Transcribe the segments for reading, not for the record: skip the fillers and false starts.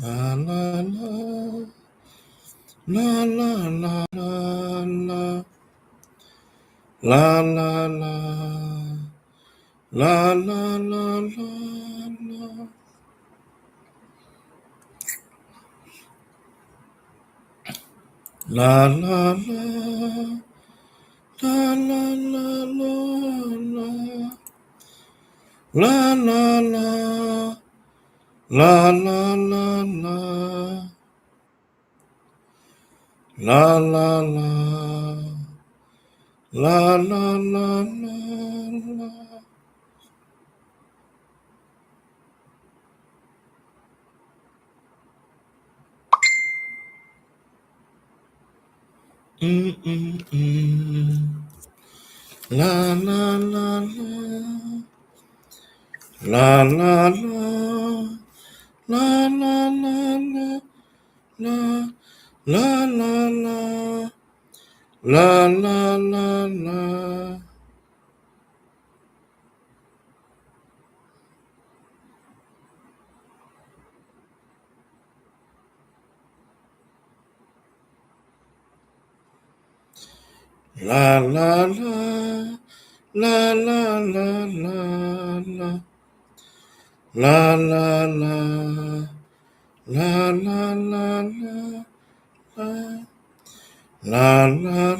La la la La la la la la La la la La la la la la La la la La la la la la La la la La la la la La la la La la la la la Mm mm mm La la la la La la la La la la la la La la la La la la la La la la la la la la la La la la la la la la la La la la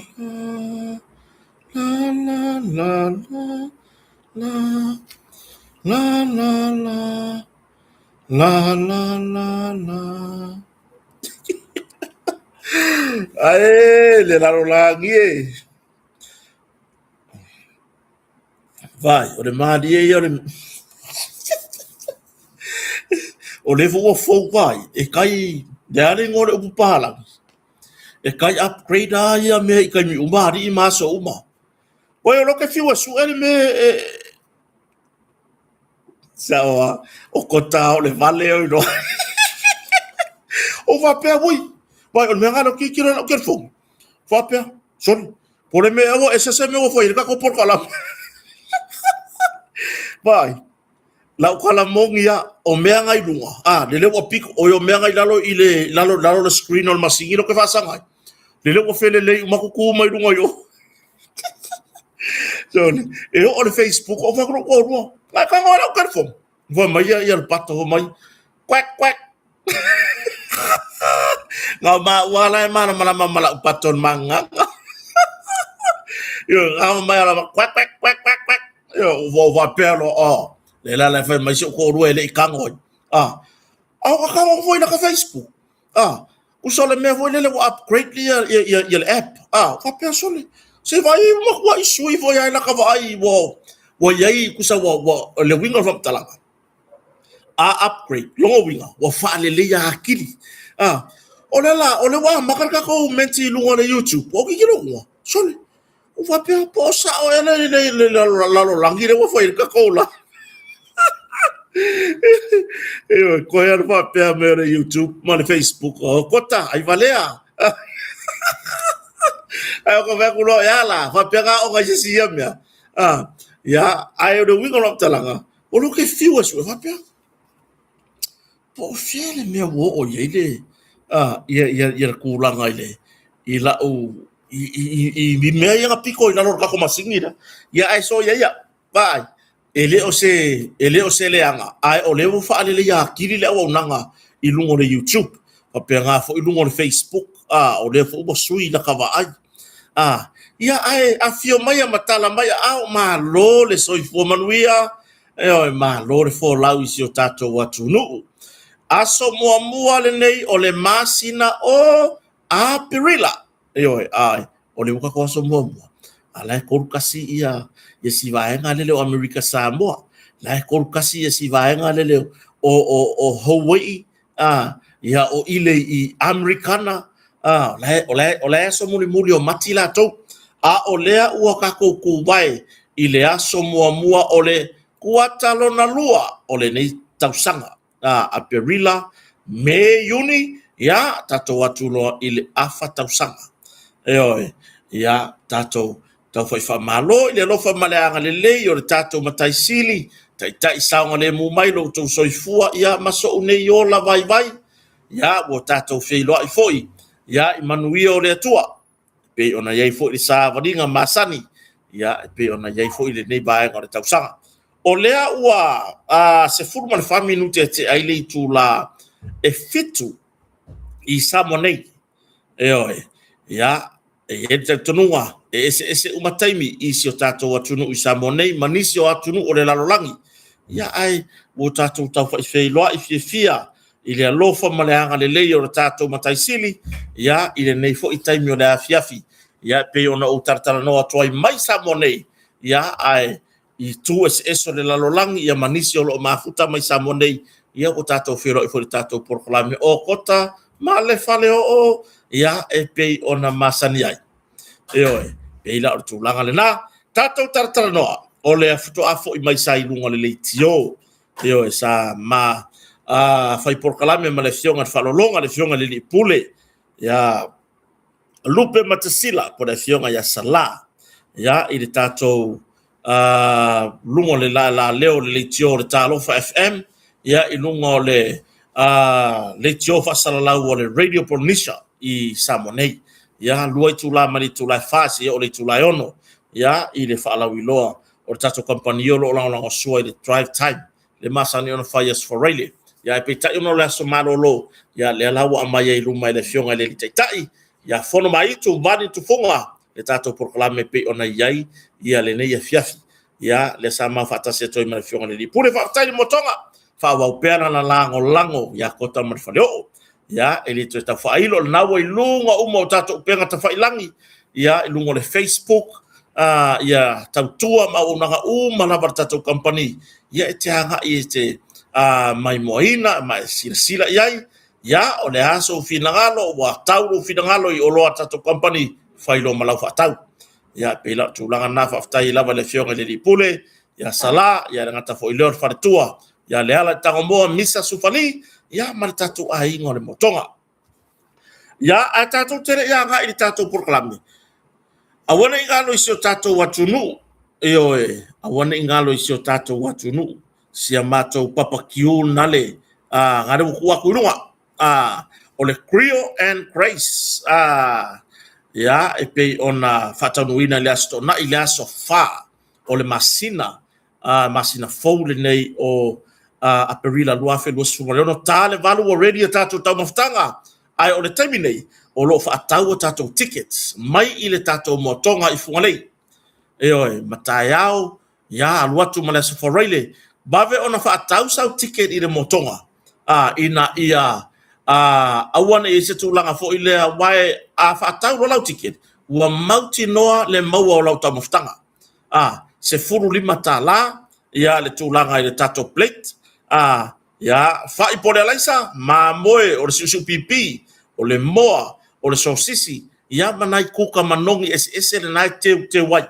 la la la la la La la la La la la la Ae le lalolagi e. Vai, o le malie ia o le... O le foi ua fou vai, e kai, le a le igoa o le upu pahalagi, e kai upgrade a ia mea i taimi uma, alii ma aso uma. Oi, o lo ke fiu e suʻe le mea e, Sao a, o kota o le vale o iloa. O faapea, ui, vai, o le mea ngalo ki kilo lau telefoni. Faapea, sorry, po le mea ua ese se mea ua fai le kako polokalame. Vai, lau kalamogi a, o mea ngai lunga, a, lele ua piko, oi o mea ngai lalo i le, lalo, lalo le screen o le masini lo ke faasaga ai. Lele ua felelei uma kuku mai lunga i o. So, e oo le Facebook, o whakaro kua rua. Ngai ka ngoa lau telefoni. Fai mai ia ia le pata, fai mai, quack, quack. Ngā mā ua la e mana mana ma lau pata o le manganga. Io, ngā mai ala, quack, quack, quack, quack, quack. Io, ua ua pea lo, oh. Le la la fai mai si o kōrua e le i kango ai. Ah, a o ka kango foi la ka Facebook. Ah, Usa o le mea foi lele ua upgrade ia, ia, ia, ia le app. Ah, faapea sole. Se vaai uma ua i sui foi ai la ka vaai ua ua iai kusa ua ua le uiga o le faamatalaga. A upgrade, longa uiga, ua faaleleia akili. Ah, o le la, o le ua amata le tatou menti i luga o le YouTube. Ua kikilo ua, sole. Ua faapea po o sao ea le, le, le, le lalolagi le ua fai le tatou la. Ioe, koe ana faapea me o le YouTube ma le Facebook. O kota, ai valea. Ai o ka mea kuloa e ala, faapea ngā onga i se si ia mea. Ah, ia, ai o le uiga o lau talaga, o lo ke fiu e sue faapea. Po o fea le mea ua oo i ai le, ah, ia, ia, ia le tulaga i le, i lau, i, i, i, i mea ia na piko i lalo o le tatou masini lea. Ia ae soia ia, vaai, e le o se, e le o se leaga, ae o lea ua faaleleia atili le auaunaga i luga o le YouTube, faapena foi i luga o le Facebook, a, o lea foi ua sui lata vaai. A, ia ae afio mai a matala mai aao, malo le soifua manuia, Ioe, malo le folau i si o tatou atunuu. Aso muamua lenei o le masina o Aperila. Ioe, ae, o le ua tatou aso muamua. A la e 31 ia, ia si vaega lele o Amerika Samoa. La e 31 ia si vaega lele o, o, o Hawaii, a, ia o ile i Amerikana, a, o la e, o la e, o la e aso mulimuli o Mati latou. A o lea ua tatou tuvae i le aso muamua o le kuata lona lua o lenei tausaga, a, Aperila, Me, Iuni, ia, tatou atu loa i le afa tausaga. Ioe, ia, tatou tau fai faamalo i le alofa ma le agalelei o le tatou Matai Sili, taitai saogalemu mai lo outou soifua, ia, ma so'u nei ola vaivai. Ia, ua tatou feiloai foi, ia, i manuia o le Atua, e pei ona i ai foi le savaliga masani, ia, e pei ona i ai foi lenei vaega o le tausaga. O lea ua 14 minute e tea ai le itula e 7 i Samoa nei. Ioe, ia, e i ai le talitonuga e eseese uma taimi i si o tatou atunuu i Samoa nei ma nisi o atunuu o le lalolagi. Ia, ae ua tatou taufaifeiloai fiafia i le alofa ma le agalelei o le tatou Matai Sili, ia, i lenei foi taimi o le afiafi. Ia, e pei ona ou talatalanoa atu ai mai Samoa nei, ia, ae i itu eseese o le lalolagi ia ma nisi o lo o mafuta mai Samoa nei, ia ua tatou feiloai foi i le tatou polokalame o Kota ma le Faleoo, ia e pei ona masani ai. Ioe, pei la o le tulaga lena. Tatou talatalanoa, o le faatoa foi mai sa i luga o le leitio. Ioe, sa ma fai polokalame ma le afioga i le Faalologa, le afioga i le Alii Pule, ia Lupe Matasila po o le afioga ia Sala, ia, i le tatou luga o le laalea o le leitio o le Talofa FM, ia, i luga o le leitio faasalalau o le Radio Polynesia i Samoa nei. Ia, 2 itula mai le itula e 4 seia oo i le itula e 6, ia, i le faalauiloa o le tatou kamupani o lo o lagolagosua i le drive time le masani ona fai i Aso Faraile. Ia ae peitai ona o le aso malolo, ia lea la ua aumai ai i luma e le Afioga i le Alii Taitai, ia Fono Maitu Vani Tufuga, le tatou polokalame e pei ona i ai ia lenei afiafi. Ia, lea sa ma faatasi atu ai ma le Afioga i le Alii Pule. Faafetai i le motoga, faaauau pea lana lagolago ia Kota ma le Faleoo. Ia, e le toe tau faailo, o lena ua i luga uma o tatou upega tafailagi, ia, i luga o le Facebook, ia tautua ma auaunaga uma lava a le tatou kamupani, ia e te agai e te maimoaina ma e silasila i ai, ia, o le a sou finagalo, ua tau lou finagalo i oloa a le tatou kamupani, fai loa ma lau faatau. Ia, e pei la o le tulaga lena, faafetai lava i le Afioga i le Alii Pule, ia Sala, ia le gata foi i lea o le faletua, ia Leala i Tagomoa, Misa Sufali, ia ma le tatou aiga o le Motoga. Ia, ae tatou te le i agai i le tatou polokalame, aua ne i galo i si o tatou atunuu, ioe, aua ne i galo i si o tatou atunuu, si a matou papa kiu nale, a, gale ua tuu atu i luga, a, o le Creole and Grace, a, ia, e pei ona faataunuuina i le Aso Toonai, le aso 4 o le masina, masina fou lenei o Aperila 2026, ta le 8 ua ready a tatou taumafataga, ae o le taimi nei, o lo o faatau a tatou tickets mai i le tatou moatoga i Fugalei. Ioe, ma taeao, ia, alu atu ma le Aso Faraile, vave ona faatau sau ticket i le motoga, ina ia aua ne i i ai se tulaga foi lea, aua a faatau loa lau ticket, ua mautinoa le maua o lau taumafataga. A, $15 ia le tulaga i le tatou plate, a, ia, fai po o le alaisa, mamoe o le siusiu pipi, o le moa, o le sosisi, ia ma nai kuka manogi eseese lena e teuteu ai.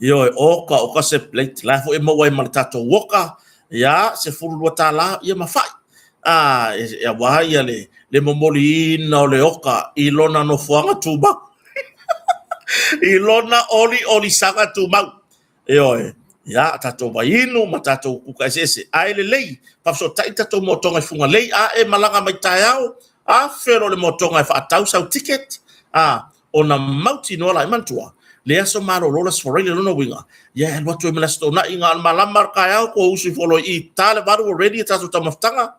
Ioe, oka oka se plate, la foi e maua ai ma le tatou oka, ia, $12, ia ma fai. A, e aua ia le momoliina o le oka i lona nofoaga tumau. I lona oliolisaga tumau. Ioe, ia, tatou vaiinu ma tatou kuka eseese. Ae lelei, faafesootai tatou motoga i Fugalei, a e malaga mai taeao, afe loa le motoga e faatau sau ticket, a, ona mautinoa la, e manatua, le aso malolo le Aso Faraile, lona uiga, ia e alu atu ai ma le Aso Toonai, na o le malama le taeao, ua usu ifo loa i i, ta le 8 ua ready a tatou taumafataga,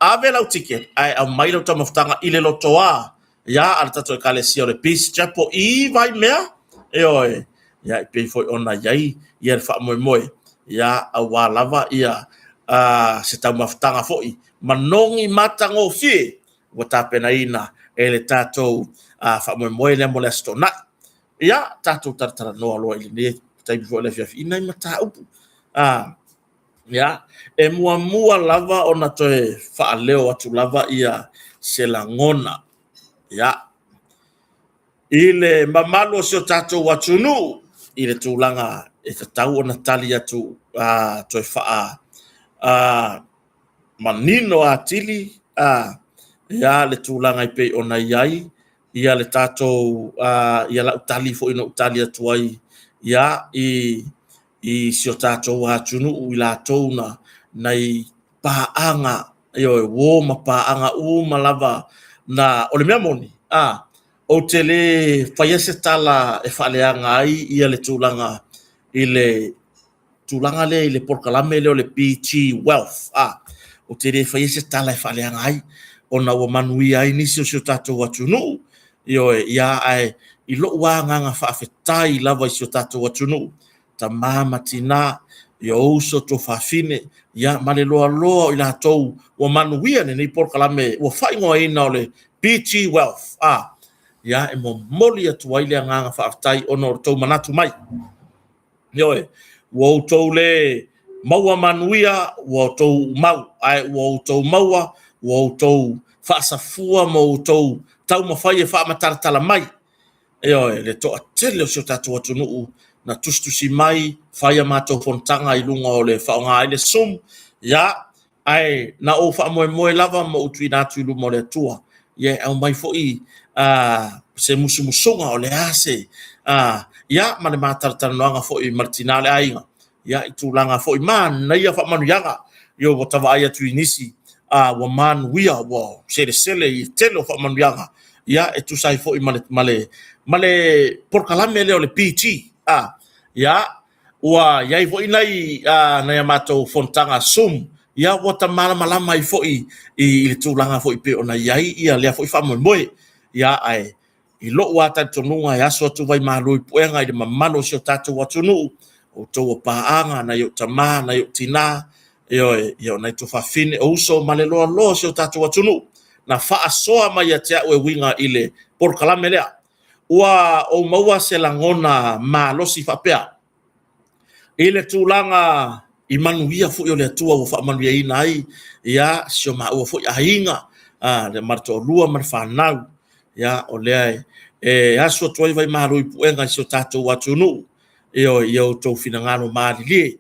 ave lau ticket, ae aumai lau taumafataga i le lotoa, ia, a le tatou Ekalesia o le Peace Chapel i Vaimea, ioe, ia, e pei foi ona i ai ia le faamoemoe, ia, aua lava ia se taumafataga foi manogi matagofie ua tapenaina e le tatou faamoemoe lea mo le Aso Toonai. Ia, tatou talatalanoa loa i lenei taimi foi o le afiafi i nai mataupu. Ia, e muamua lava ona toe faaleo atu lava ia se lagona. Ia, i le mamalu o si o tatou atunuu i le tulaga e tatau ona tali atu toe faa manino atili ia le tulaga e pei ona i ai ia le tatou ia lau tali foi na ou tali atu ai ia i si o tatou atunuu i latou na nai paaga Ioe, uō ma paaga uma lava na o le mea moni, a, ou te lē faia se tala e faaleaga ai ia le tulaga i le tulaga lea i le polokalame lea o le BG Wealth, a, ou te le faia se tala e faaleaga ai ona ua manuia ai nisi o si o tatou atunuu. Ioe, ia, ae i lou agaga faafetai lava i si o tatou atunuu, tama ma tina, ia o uso tuafafine, ia ma le loaloa o i latou ua manuia lenei polokalame ua faaigoaina o le BG Wealth. A, ia, e momoli atu ai le agaga faafetai ona o le tou manatu mai. Ioe, ua outou le maua manuia, ua outou mau, ae ua outou maua, ua outou faasafua ma outou taumafai e faamatalatala mai. Ioe, le toatele o si o tatou atunuu na tusitusi mai, fai a matou fonotaga i luga o le faaaoga ai le Zoom, ia, ae na ou faamoemoe lava ma ou tuuina atu i luma o le Atua, ia e aumai foi se musumusuga o le a se, ia, ma le ma talatalanoaga foi ma le tina o le aiga, ia, i tulaga foi manaia faamanuiaga, ia ua ta vaai atu i nisi ua manuia, ua selesele i le tele o faamanuiaga, ia, e tusa ai foi ma le, ma le, ma le polokalame lea o le PG, ia, ua i ai foi nai a matou fonotaga Zoom, ia ua ta malamalama ai foi i le tulaga foi pei ona i ai ia lea foi faamoemoe. Ia, ae i lou lava talitonuga e aso atu vaimalu i puega i le mamalu o si o tatou atunuu, outou o paaga, nai ou tama, nai ou tina, ioe, ia o nai tuafafine, o uso ma le loaloa o si o tatou atunuu na faasoa mai ia te au e uiga i le polokalame lea. Ua ou maua se lagona malosi faapea i le tulaga i manuia foi o le Atua ua faamanuiaina ai ia si o maua foi aiga, le ma le toalua ma le fanau. Ia, o lea e aso atu ai vaimalu i puega i si o tatou atunuu, ioe, i outou finagalo malilie.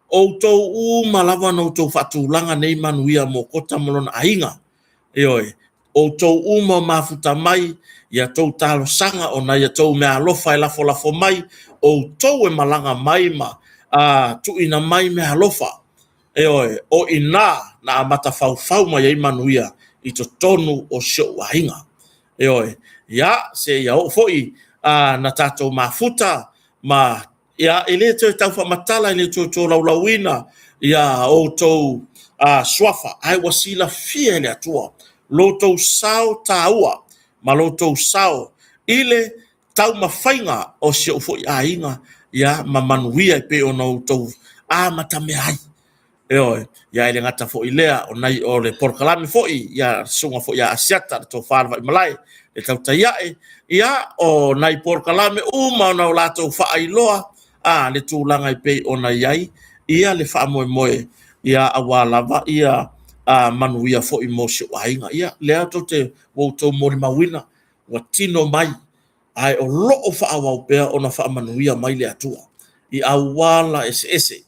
Outou uma lava na outou faatulaga nei manuia mo Kota ma lona aiga. Ioe, outou uma o mafuta mai ia tou talosaga ona ia tou meaalofa e lafolafo mai, outou e malaga mai ma tuuina mai meaalofa. Ioe, o i ina na amata faufau mai ai manuia i totonu o si ou aiga. Ioe, ia, seia oo foi na tatou mafuta ma Ia, e le toe tau faamatala, e le toe tolaulauina ia outou suafa, ae ua silafia e le Atua lo outou sao taua ma lo outou sao i le taumafaiga o si ou foi aiga, ia, ma manuia e pei ona outou amatamea ai. Ioe, ia e le gata foi i lea, o nai o le polokalame foi, ia susuga foi ia Asiata, le tofa le Vaimalae, le tautai ae, ia o nai polokalame uma ona o latou faailoa a le tulaga e pei ona i ai ia le faamoemoe, ia aua lava ia manuia foi mo si ou aiga. Ia lea tou te ua outou molimauina ua tino mai, ae o lo o faaauau pea ona faamanuia mai le Atua i auala eseese.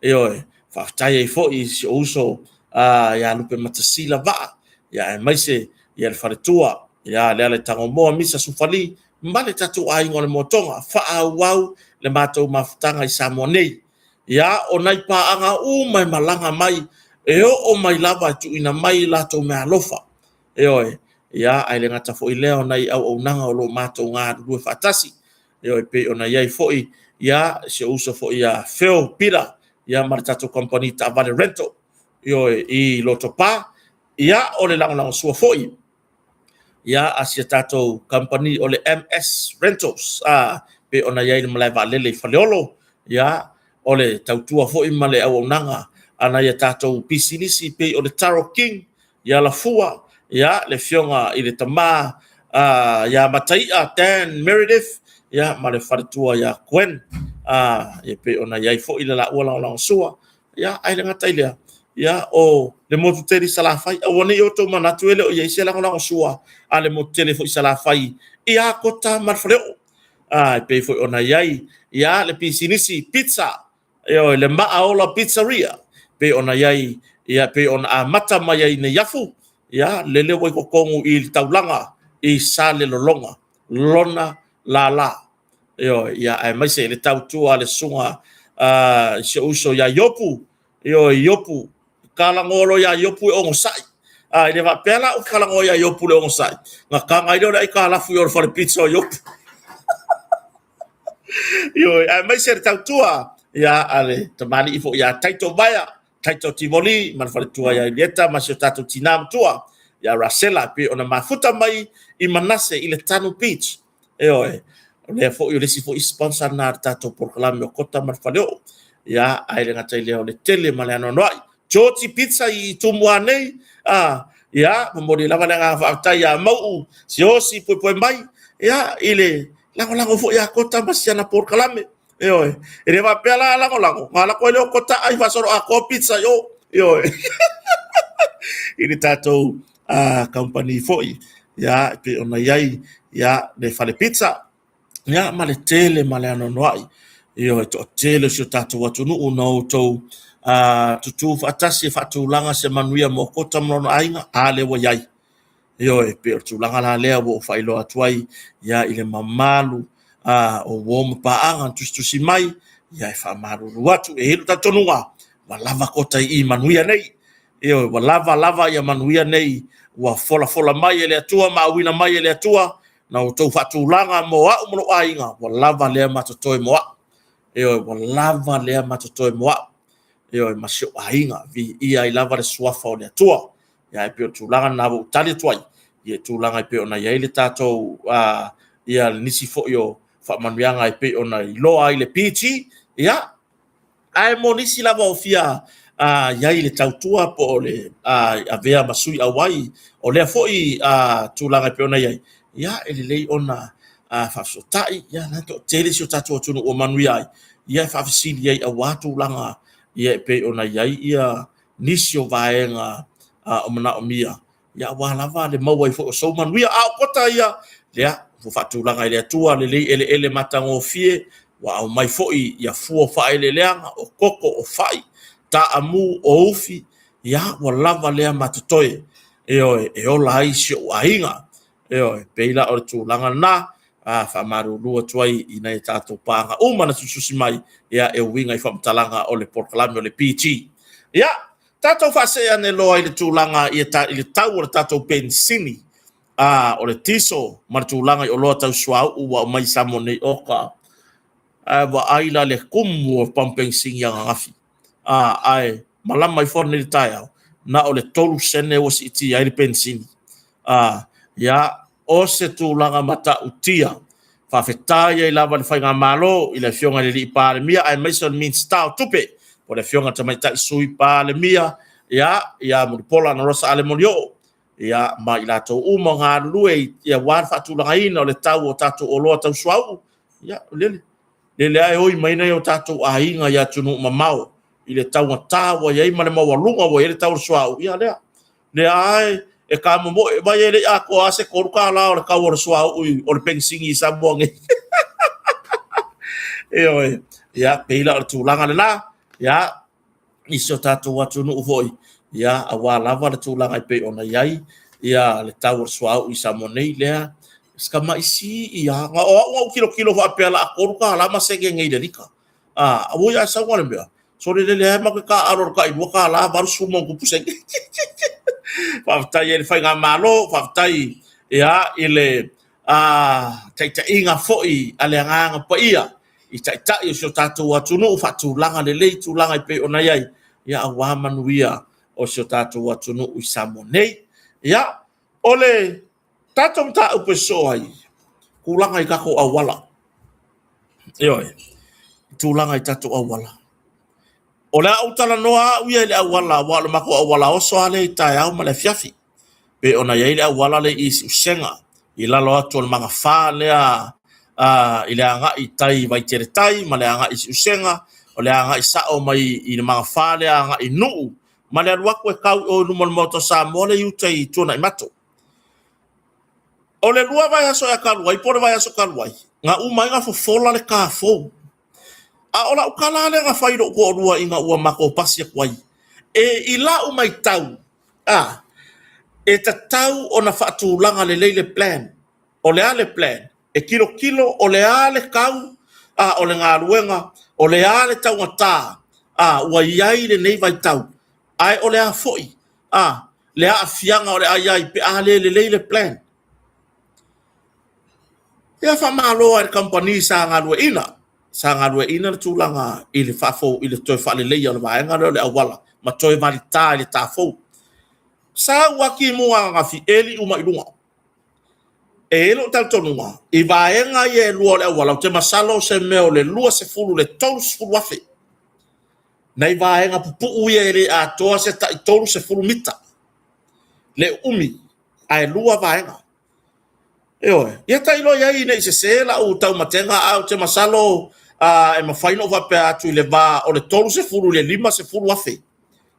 Ioe, faafetai ai foi i si ou uso ia Lupematasila Vaa, ia aemaise ia le faletua ia Lealaitagomoa Misa Sufali ma le tatou aiga o le Moatoga. Faaauau le matou mafutaga i Samoa nei. Ia, o nai paaga uma e malaga mai, e oo mai lava e tuuina mai latou meaalofa. Ioe, ia, ae le gata foi i lea o nai auaunaga o lo o matou galulue faatasi. Ioe, pei ona i ai foi ia si ou uso foi ia Phil Peter, ia ma le tatou kamupani taavale rental, ioe, i Lotopa. Ia, o le lagolagosua foi ia a si a tatou kamupani o le MS Rentals, pei ona i ai le malae vaalele i Faleolo, ia, o le tautua foi ma le auaunaga a nai a tatou pisinisi pei o le Taro King, ia Lafua, ia le afioga i le tama ia Mataia Dan Meredith, ia ma le faletua ia Gwen, ia pei ona i ai foi le laua lagolagosua, ia ae le gata i lea, ia o le motu tele i Salafai, aua ne i outou manatu e le o i ai se lagolagosua a le motu tele foi i Salafai ia Kota ma le Faleoo. E pei foi ona i ai ia le pisinisi pizza, ioe, le Maaola Pizzeria, pei ona i ai, ia pei ona amata mai ai i Neiafu, ia lele ua i totonu i le taulaga i Salelologa lona lala. Ioe, ia aemaise le tautua a le susuga i si ou uso ia Iopu, ioe, Iopu Kalagoa loa ia Iopu e onosai. A, e le faapea la ua kalagoa ia Iopu le onosai, na taga ai lea o le aitalafu i o le fale pizza o Iopu. Ioe, aemaise le tautua ia a le tamalii foi ia Taito Vaea, Taito Tivoli ma le faletua ia Ilieta ma si o tatou tinā matua ia Rasela e pei ona mafuta mai i Manase i le Tanu Beach. Ioe, o lea foi o le isi foi sponsor lena a le tatou polokalame o Kota ma le Faleoo. Ia, ae le gata i lea o le tele ma le anoanoai. Georgie Pizza i Tumua nei, a, ia, momoli lava le agaga faafetai ia Mauu, Siaosi, Poepoe mai, ia, i le lagolago foi a Kota ma si ana polokalame. Ioe, e le faapea la lagolago, na lako ai lea o Kota ai faasoloatoa pizza i o. Ioe, i le tatou company foi, ia, e pei ona i ai, ia, le fale pizza, ia, ma le tele ma le anoanoai. Ioe, toatele o si o tatou atunuu na outou tutū faatasi e faatulaga se manuia mo Kota ma lona aiga, a lea ua i ai. Ioe, e pei o le tulaga la lea ua ou faailoa atu ai ia i le mamalu o uo ma paaga na tusitusi mai, ia e faamalulu atu. E i ai le talitonuga, ua lava Kota i i manuia nei. Ioe, ua lava lava ia manuia nei ua folafola mai e le Atua ma auina mai e le Atua na outou faatulaga mo au ma lou aiga, ua lava lea ma totoe mo au. Ioe, ua lava lea ma totoe mo au. Ioe, ma si ou aiga, viia ai lava le suafa o le Atua. Ia, e pei o le tulaga lena ua ou tali atu ai i tulaga e pei ona i ai le tatou ia nisi foi o faamanuiaga e pei ona iloa ai le PG. Ia, ae mo nisi lava o fia i ai i le tautua po o le avea ma sui auai o lea foi tulaga e pei ona i ai, ia, e lelei ona faafesootai, ia, la e toatele si o tatou atunuu ua manuia ai, ia, e faafesili ai aua tulaga ia e pei ona i ai ia nisi o vaega o manaomia, ia aua lava le maua ai foi o sou manuia. A o Kota ia, lea ua faatulaga e le Atua lelei eleele matagofie, ua aumai foi ia fua o faaeleeleaga, o koko, o fai, taamu, o ufi, ia ua lava lea ma totoe, ioe, e ola ai si ou aiga. Ioe, pei la o le tulaga lena, a faamalulu atu ai i nai a tatou paaga uma na tusitusi mai, ia e uiga i faamatalaga o le polokalame o le PG. Ia, tatou faasee ane loa i le tulaga i le tau o le tatou penisini, a o le tiso ma le tulaga i oloa tau suauu ua aumai i Samoa nei. Oka, ae vaai la le kumu o le pamu penisini ananafi, a, ae malama ifo nei le taeao, na o le 3 sene ua siitia ai le penisini. A, ia, o se tulaga matautia. Faafetai ai lava i le Faigamalo i le Afioga i le Alii Palemia aemaise o le Minisita o Tupe, po o le Afioga i le Tamaitai Sui Palemia, ia, ia Mulipola Anarosa Ale Molioo, ia, ma i latou uma o galulue aua le faatulagaina o le tau o tatou oloa tau suauu. Ia, lele, lele lava e oi mai nai o tatou aiga i atunuu mamao i le taugata ua i ai ma le maualuga ua i ai le tau o le suauu. Ia lea, lea lava e tamomoe mai e le i atoa lava se $3 o le tau o le suauu o le penisini i Samoa nei. Ioe, ia, pei la o le tulaga lena, ia, i si o tatou atunuu foi, ia, aua lava le tulaga e pei ona i ai ia le tau o le suauu i Samoa nei, lea, si tamai sii lava. Na o au na ou tilotilo faapea o le a $3 ma sene nei i le lita. A, oi ae sau na le mea, sole lele lava matou te taaalo i le tai $2.80 ma ona tupu sene. Faafetai ai i le Faigamalo, faafetai ia, i le taitaiga foi a le Agaga Paia i taitai o si o tatou atunuu, faatulaga lelei tulaga e pei ona i ai, ia, aua manuia o si o tatou atunuu i Samoa nei. Ia, o le tatou mataupu e sosoo ai, tulaga i tatou auala. Ioe, tulaga i tatou auala. O le a ou talanoa au ia i le auala, aua o le matou auala oso lava lea i taeao ma le afiafi. Pei ona i ai le auala lea i Siusega, i lalo atu o le magafa lea i le agai i tai i Vaitele Tai ma le agai i Siusega, o le agai sao mai i le magafa lea agai i Nuu, ma le alu atu e tau i o i luma o le Maota o Samoa lea i uta i Tuanaimato. O le 2 vaiaso ea talu ai po o le vaiaso talu ai, na uma ai ona fofola le ta fou. A o lau tala lava lea na fai i lou toalua ina ua matou pasi atu ai, e i lau matau, a, e tatau ona faatulaga lelei le plan. O le a le plan? E tilotilo o le a le tau a, o le galuega, o le a le taugata a, ua i ai lenei vaitau. Ae o le a foi a le aafiaga o le a i ai pe a le lelei le plan? Ia faamalo lava i le kamupani sa galueaiina, sa galueaiina le tulaga i le faafou i le toe faaleleia o le vaega lea o le auala ma toe valita i le ta fou. Sa ou ati i muga ananafi, eli uma i luga. E i ai lou talitonuga, i vaega ia e 2 o le auala, ou te masalo o se mea o le 20 i le 30 afe nai vaega pupuu ia e le atoa se tai 30 mita le uumi, ae 2 vaega. Ioe, ia tailo i ai ne i sese lau taumatega, ae ou te masalo e mafai ona ou faapea atu i le va o le 30 i le 50 afe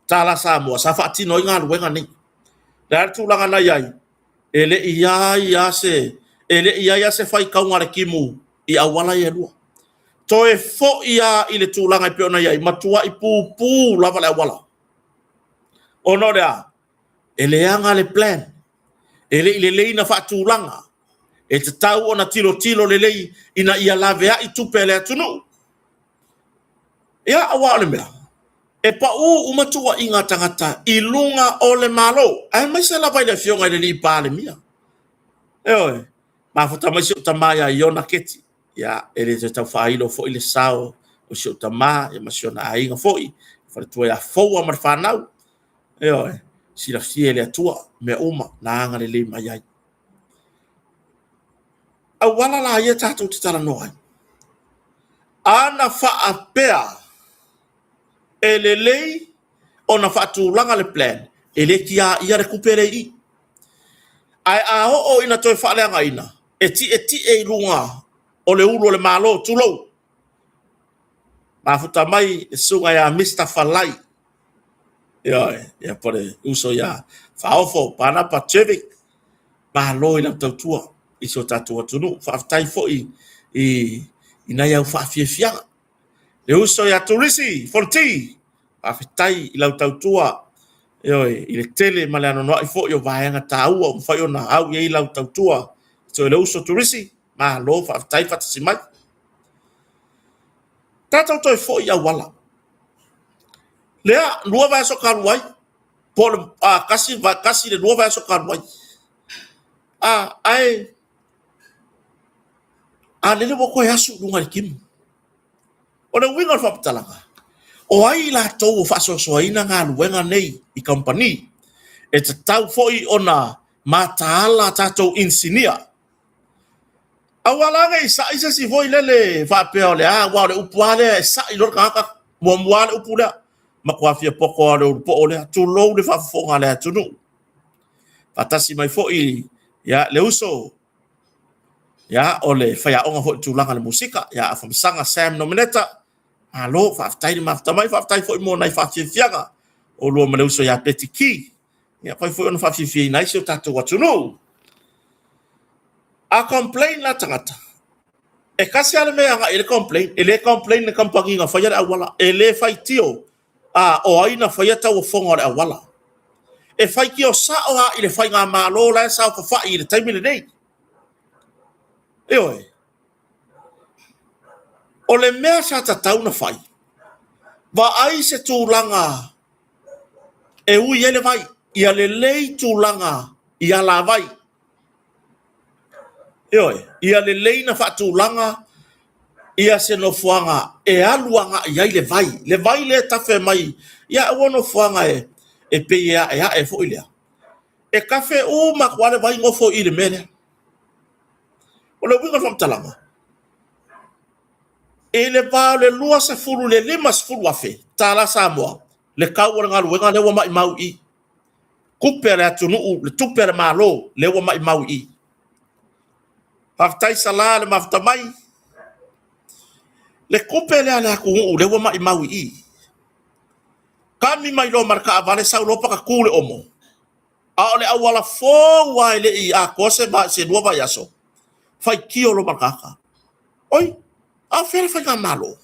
tala Samoa sa faatino ai galuega nei. O le a le tulaga na i ai? E le i i ai lava se, e le i i ai lava se faitauga a le timu i auala ia e 2. Toe foi lava i le tulaga e pei ona i ai, matuai pupu lava le auala. Ona o le a? E leaga le plan, e le i lelei ona faatulaga, e tatau ona tilotilo lelei ina ia laveai tupe a le atunuu. Ia, aua o le mea, e pau uma tuuaiga a tagata i luga o le Malo, aemaise lava i le Afioga i le Palemia. Ioe, mafuta mai si ou tama ia Iona Keti, ia, e le toe tau faailo foi le sao o si ou tama ma si ona aiga foi, faletua ia Foua ma le fanau. Ioe, silafia e le Atua mea uma na agalelei mai ai. Auala la ia tatou te talanoa ai, ana faapea e lelei ona faatulaga le plan, e le tiaia le tupe lea i i. Ae a oo ina toe faaleagaina, e tietie i luga o le ulu o le Malo, tulou, mafuta mai le susuga ia Mister Falai, ioe, ia po o le uso ia Faaofo Panapa Jervik, malo i lau tautua i si o tatou atunuu. Faafetai foi i nai au faafiafiaga. Le uso ia Turisi Fonoti, faafetai i lau tautua, ioe, i le tele ma le anoanoai foi o vaega taua ua mafai ona au i ai lau tautua. So le uso Turisi, malo faafetai faatasi mai. Tatou toe foi i auala. Lea, 2 vaiaso talu ai, po o le 1 i le 2 vaiaso talu ai. Ae a lele ua toe asu i luga i le timu. O le uiga o le faamatalaga, o ai i latou o faasoasoaina galuega nei i kamupani? E tatau foi ona mataala a tatou inisinia. Aua la ne i sai se isi foi lele faapea o le a, aua o le upu lava lea e sai loa le tagata, muamua lava le upu lea, matua fia poto lava o le ulupo lea, tulou le faafofoga a le atunuu. Faatasi mai foi ia, le uso ia, o le faiaoga foi i le tulaga o le musika, ia Afamasaga Sam Nomeneta, malo, faafetai le mafuta mai, faafetai foi mo nai faafiafiaga o lua ma le uso ia Betty Key, ia fai foi ona faafiafiaina ai si o tatou atunuu. A complain la tagata, e tasi lava le mea e agai i ai le complain, e le complain i le kamupani na faia le auala, e le faitio a o ai na faia tauofoga o le auala. E faitio sao lava i le faigamalo la e saofafai i le taimi lenei. Ioe. O le mea sa tatau ona fai, vaai se tulaga e ui ai le vai, ia lelei tulaga i alavai. Ioe, ia lelei na faatulaga ia se nofoaga e alu agai ai le vai. Le vai lea e tafe mai, ia ua nofoaga e pei e aeae foi lea. E tafe uma atu lava le vai nofo i le mea lea. O le uiga o le faamatalaga, i le va o le 20 i le 50 afe tala Samoa, le tau o le galuega lea ua maumau i i. Tupe a le atunuu, le tupe a le Malo lea ua maumau i i. Faafetai Sala le mafuta mai. Le tupe lea a le atunuu lea ua maumau i i. Kami mai loa ma le taavale sau loa patatu le omo. A o le auala fou lava e le i atoa se 2 vaiaso, faitio loa ma le tagata. Oi, a o fea le faigamalo?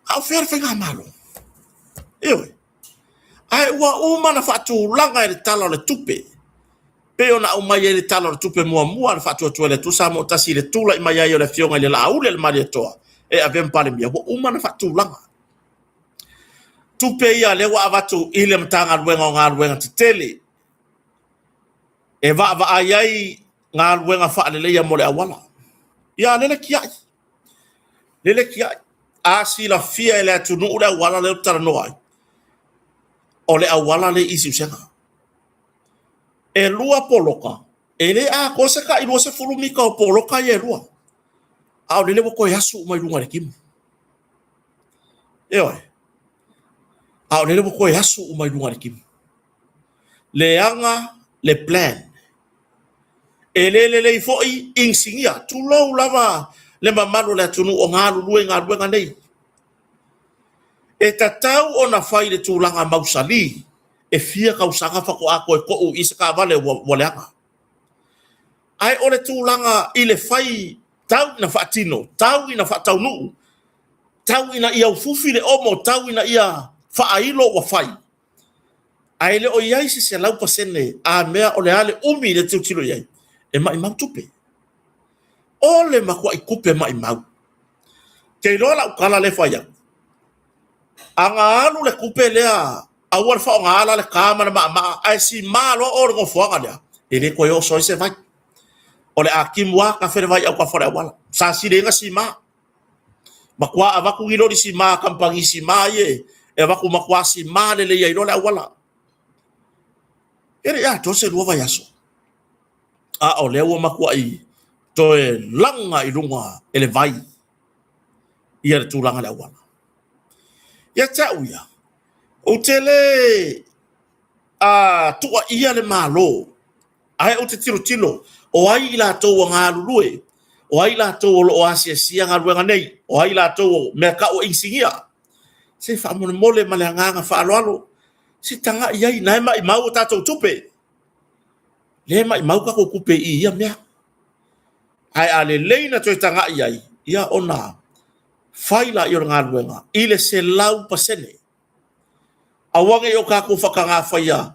A o fea le faigamalo? Ioe. Ae ua uma ona faatulaga e le Tala o le Tupe, pei ona aumai ai le Tala o le Tupe muamua a le Faatuatua i le Atua Samoa Tasi i le tulai mai ai o le Afioga i le Laauli a le Malietoa e avea ma Palemia, ua uma ona faatulaga. Tupe ia lea ua avatu i le Matagaluega o Galuega Tetele e vaavaai ai galuega faaleleia mo le auala. Ia lele tiai, lele tiai. A silafia e le atunuu le auala lea ou te talanoa ai, o le auala lea i Siusega. E 2 poloka, e le atoa se tai 20 mita o poloka ia e 2. A o lele ua toe asu uma i luga i le timu. Ioe. A o lele ua toe asu uma i luga i le timu. Leaga le plan. E le lelei foi inisinia, tulou lava le mamalu o le atunuu o galulue i galuega nei. E tatau ona fai i le tulaga mausali, e fia tausaga faatoa toe tou i i se taavale ua leaga. Ae o le tulaga i le fai tau ina faatino, tau ina faataunuu, tau ina ia ufufi le omo, tau ina ia faailo ua fai, ae le o i ai se 100% a mea o le a le umi le tilotilo i ai, e maumau tupe. O le matuai tupe maumau. Te iloa lau tala lea e fai atu, a na alu le tupe lea, aua le faaaogaina le ta ma le maamaa, ae sima loa o le nofoaga lea, e le toe oso ai se vai. O le a timu lava tafe le vai i autafa o le auala. Sa sili ai ona sima. Matua avatu ni loli sima a kamupani sima ia e avatu matua sima lelei ai loa le auala. E le i atoa se 2 vaiaso, a o lea ua matuai toe laga i luga e le vai ia le tulaga i le auala. Ia te au ia, ou te le tuuaia le Malo, ae ou te tilotilo, o ai i latou ua galulue, o ai i latou o lo o asiasia galuega nei, o ai i latou o mea tau o inisinia. Se faamolemole ma le agaga faaaloalo, se tagai i ai, na e maumau a tatou tupe. Lea e maumau tatou tupe i ia mea. Ae a lelei na toe tagai i ai, ia ona fai laia o le galuega i le 100%. Aua ne i o tatou faatagafaia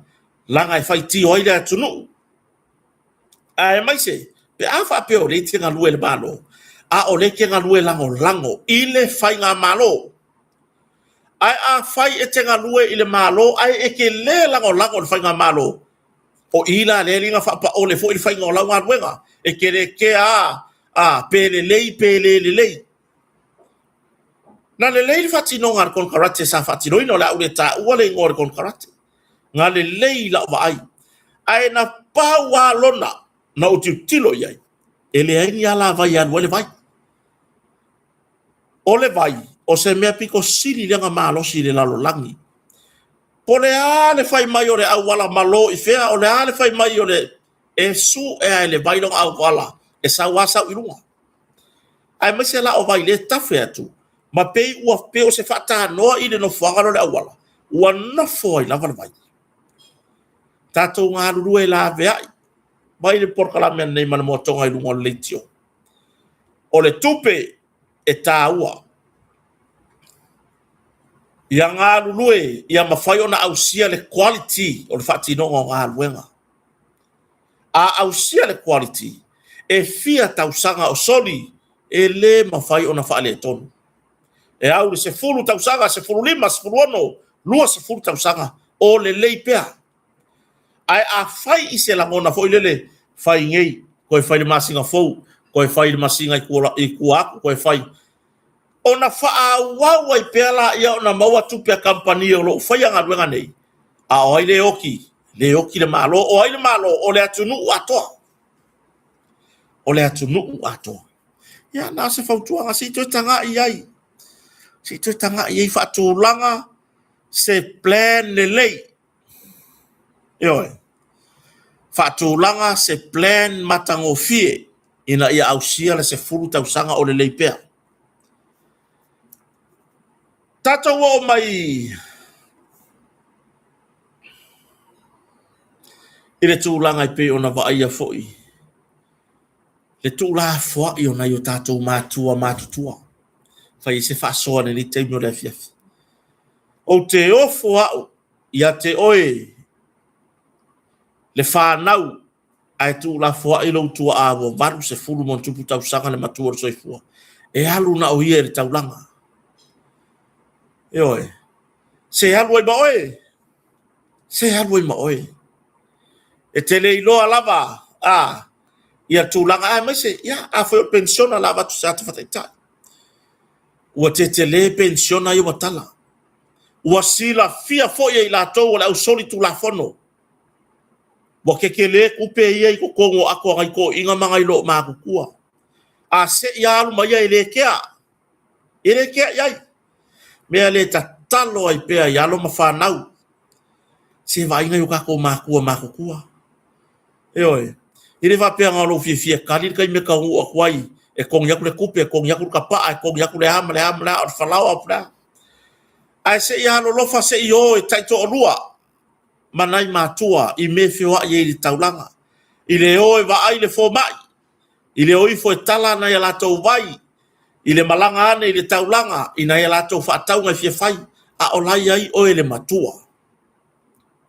leaga e faitio ai le atunuu. Aemaise, pe a faapea o lea e te galue i le Malo, a o lea e te galue lagolago i le faigamalo. Ae afai e te galue i le Malo ae e te le lagolago i le faigamalo, o i la lea e liga faapaole foi le faiga o lau galuega, e te le kea a pe lelei pe le lelei. Na lelei le faatinoga a le konekarate sa faatinoina, o le a ou le taua le igoa o le konekarate. Na lelei i lau vaai, ae na pau lava lona na ou tilotilo i ai, e leai ni alavai e alu ai le vai. O le vai, o se mea pito sili lea ona malosi i le lalolagi. Po o le a le fai mai o le auala malo i fea, o le a le fai mai o le... e sue lava e le vai lona auala, e sau lava sau i luga. Aemaise la o vai lea e tafe atu, ma pei ua pei o se faatanoa i le nofoaga lea o le auala, ua nofo ai lava le vai. Tatou galulue laveai mai le polokalame lenei ma le moatoga i luga o le leitio. O le tupe e taua. Ia galulue ia mafai ona ausia le quality o le faatinoga o galuega. A ausia le quality, e fia tausaga o soli e le mafai ona faaletonu. E au i le 10 tausaga, 15, 16, 20 tausaga o lelei pea. Ae a fai i se lagona foi lele, fai nei, toe fai le masina fou, toe fai le masina i tua atu, toe fai. Ona faaauau ai pea laia ona maua tupe a kamupani o lo o faia galuega nei, a o ai le oti? Le oti le Malo. O ai le Malo? O le atunuu atoa. O le atunuu atoa. Ia, na o se fautuaga, se i toe tagai i ai. Se i toe tagai i ai, faatulaga se plan lelei. Ioe. Faatulaga se plan matagofie ina ia ausia le 10 tausaga o lelei pea. Tatou oo mai i le tulaga e pei ona vaaia foi le tuulafoai o nai o tatou matua matutua. Fai ai se faasoa i lenei taimi o le afiafi. Ou te ofo au ia te oe le fanau ae tuulafoai lou tuaa ua 80+ tausaga le matua o le soifua, e alu na o ia i le taulaga. Ioe. Se alu ai ma oe, se alu ai ma oe. E te le iloa lava a ia tulaga aemaise ia a foi o penisiona la avatu se ata fataitai. Ua tetele penisiona ia ua tala. Ua silafia foi e i latou o le ausolitulafono ua tetele tupe ia i totonu o ato a nai toeaiina ma nai loomatutua. A se i alu ma ia e le kea, e le kea i ai. Mea lea e tatalo ai pea i alo ma fanau, se vaai nai o tatou matua matutua. Ioe, e le faapea na o lou fiafia e tali le taimi e taunuu atu ai, e togi atu le tupe, e togi atu le tapaa, e togi atu le a ma le a ma le a, o le falaoa po o le a. Ae se i alolofa se i o e taitoalua ma nai matua i mea e feoai ai i le taulaga, i le o e vaai le fomai, i le o ifo e tala nai a latou vai, i le malaga ane i le taulaga i nai a latou faatauga e fia fai, a o la e i ai oe le matua.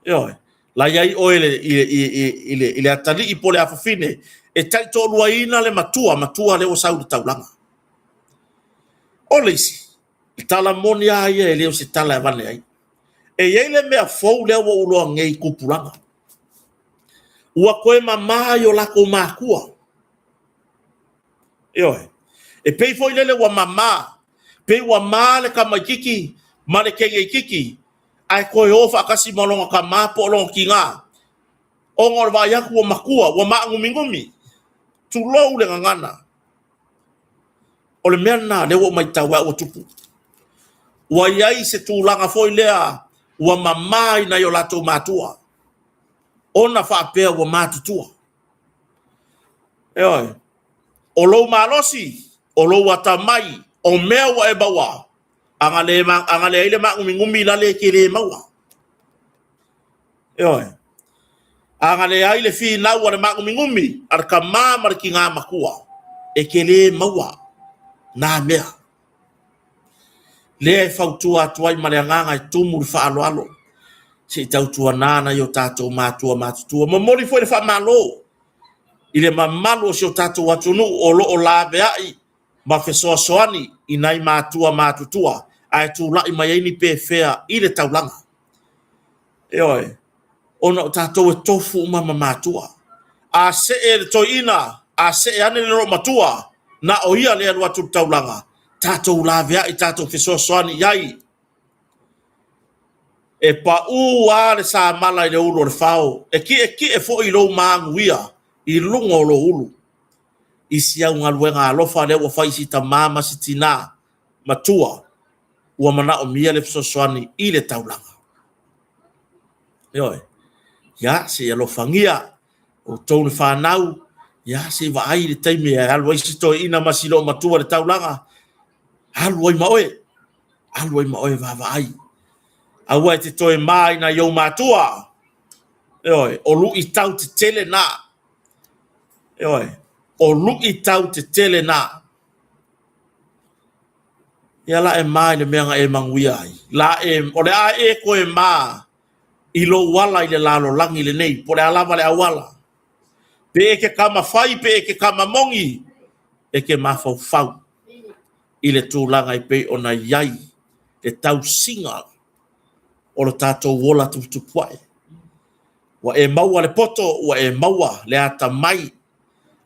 Ioe. La e i ai oe i le atalii po o le afafine e taitoaluaina le matua, matua lea ua sau i le taulaga. O le isi, o le tala moni lava ia e le o se tala e avane ai. E i ai le mea fou lea ua ou iloa nei i tupulaga, ua toe mama i o latou matua. Ioe. E pei foi lele ua mama, pei ua ma le tamaitiiti ma le teine itiiti ae toe o faatasi ma lona tama po o lona tina, ona o le vaai atu ua matua, ua maanuminumi, tulou le gagana. O le mea lena lea ua ou matau ai ua tupu. Ua i ai se tulaga foi lea ua mama i nai o latou matua, ona faapea ua matutua. Ioe. O lou malosi, o lou atamai, o mea ua e maua, a na leai le maanuminumi la e te le maua. Ioe. A na leai le finau a le maanuminumi a le tama ma le tina matua, e te le maua na mea. Lea e fautua atu ai ma le agaga e tumu le faaaloalo, se i tautuana nai o tatou matua matutua. Momoli foi le faamalo i le mamalu o si o tatou atunuu o lo o laveai ma fesoasoani i nai matua matutua ae tulai mai ai ni pefea i le taulaga. Ioe, ona o tatou e tofu uma ma matua. A see le toeaina, a see ane le loomatua, na o ia lea e alu atu i le taulaga, tatou laveai, tatou fesoasoani i ai. E pau lava le samala i le ulu o le fao, e tietie foi lou manuia i luga o lou ulu. I si au galuega alofa lea ua fai i si tama ma si tina matua ua manaomia le fesoasoani i le taulaga. Ioe. Ia, se i alofagia outou le fanau, ia se i vaai le taimi e alu ai si toeaina ma si loomatua i le taulaga, alu ai ma oe, alu ai ma oe vaavaai. Aua e te toe ma i nai ou matua. Ioe, o luitau tetele na. Ioe, o luitau tetele na. Ia la e ma i le mea na e manuia ai. La e, o le a e toe ma i lou ala i le lalolagi lenei, po o le a lava le auala. Pe e te tama fai, pe e te tama moni, e te mafaufau i le tulaga e pei ona i ai le tausiga o lo tatou ola tuputupuae. Ua e maua le poto, ua e maua le atamai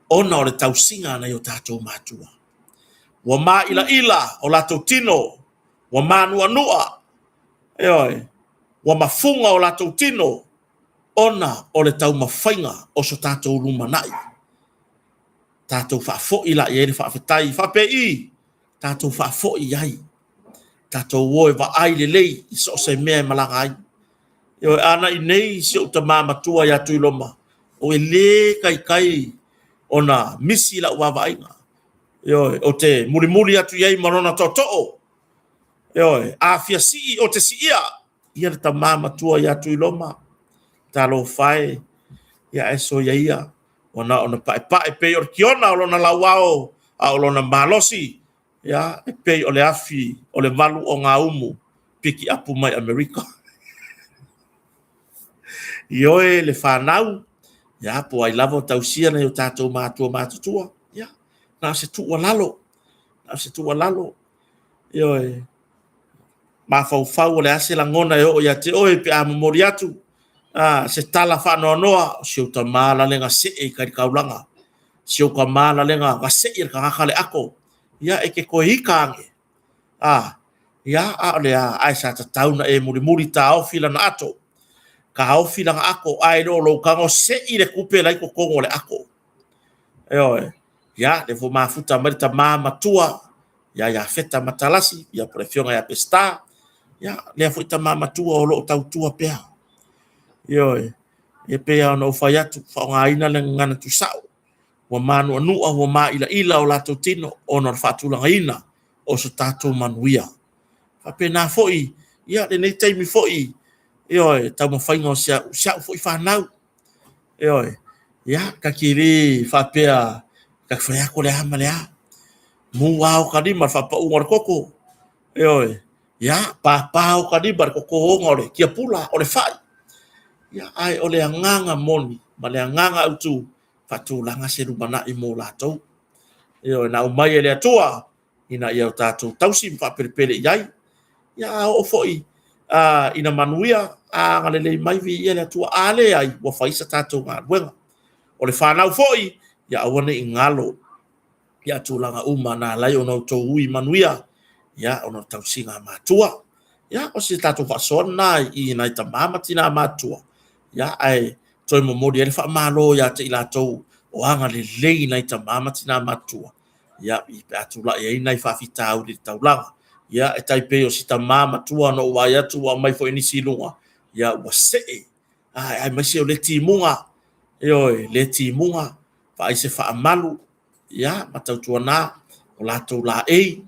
ona o le tausiga a nai o tatou matua. Ua maila'ila o latou tino, ua manu'anu'a, ioe, ua mafuga o latou tino ona o le taumafaiga o so tatou lumanai. Tatou faafoi la i ai le faafetai, faapei, tatou faafoi i ai, tatou o e vaai lelei i so o se mea e malaga ai. Ioe, a na i nei si ou tama matua ia Tuiloma, oi le taitai ona misi lau vaavaaiga. Ioe, ou te mulimuli atu i ai ma lona tootoo. Ioe, a fia sii ou te siia ia le tama matua ia Tuiloma. Talofa e, ia ae soia ia, ua na ona paepae pei o le tiona o lona lauao, a o lona malosi, ia, e pei o le afi o le valu o gaumu pikiapu mai Amerika. Ioe le fanau, ia, po o ai lava o tausia nai o tatou matua matutua, ia, na o se tuualalo, na o se tuualalo, ioe. Mafaufau o le a se lagona e oo ia te oe pe a momoli atu se tala faanoanoa, o si ou tama lalega see i kai taulaga, si ou tama lalega gasei e le tagata le ato, ia e te toe ita ane, ia, a o le a, ae sa tatau ona e mulimuli taofi lana ato, taofi lana ato, ae le o lou tago sei le tupe la e i totonu o le ato. Ioe, ia, lea foi ua mafuta mai le tama matua ia Iafeta Matalasi, ia po o le afioga ia Peseta, ia, lea foi tama matua o lo o tautua pea. Ioe, e pei lava ona ou fai atu, faaaogaina le gagana tuusao, ua manuanua ua mailaaila o latou tino ona o le faatulagaina o so tatou manuia. E faapena foi ia lenei taimi foi, ioe, taumafaiga o si au foi fanau. Ioe, ia, ta te le faapea ta te fai atu o le a ma le a. Mu lava ota lima i le faapauga o le toto, ioe, ia, papa ota lima i le totoina o le tiapula, o le fai. Ia, ae o le agaga moni ma le agaga autu, faatulaga se lumanai mo latou. Ioe, na aumai e le Atua ina ia o tatou tausi ma faapelepele i ai. Ia a oo foi ina manuia, a agalelei mai, viia le Atua. A leai, ua fai sa tatou galuega. O le fanau foi, ia aua ne i galo ia tulaga uma na ala ai ona outou ui manuia, ia ona o le tausiga a matua. Ia, o se tatou faasoa lena i nai tama ma tina matutua, ia ae toe momoli ai le faamalo ia te i latou o agalelei i nai tama ma tina matutua, ia, pe a tulai ai nai faafitauli i le taulaga. Ia, e tai pei o si tama matua na ou vaai atu ua aumai foi e nisi i luga, ia ua see, aemaise o lea timuga, ioe, lea timuga, vaai se faamalu, ia, ma tautuana o latou laei,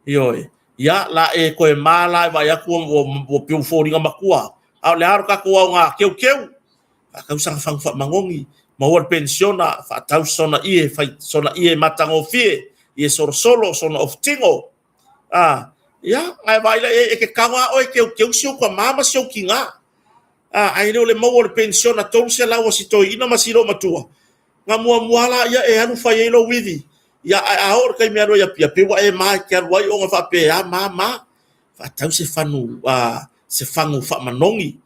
ioe, ia, la e toe ma la e vaai atu ua pei ua foliga matua, a o le a lo tatou aoga teuteu, faatau sana fagu faamanogi, maua le penisiona, faatau sona ie, fai sona ie matagofie, ie solosolo, sona ofutino, a, ia, ae vaai la i ai, e te tago lava oe e teuteu si ou tama ma si ou tina. A, ae le o le maua o le penisiona 300 a si toeaina ma si loomatua, na muamua lava laia e alu fai ai lou ivi. Ia, ae a oo i le taimi e alu ai i Apia, pei ua e ma e te alu ai ona faapea, ma, ma, faatau se fagu, se fagu faamanogi,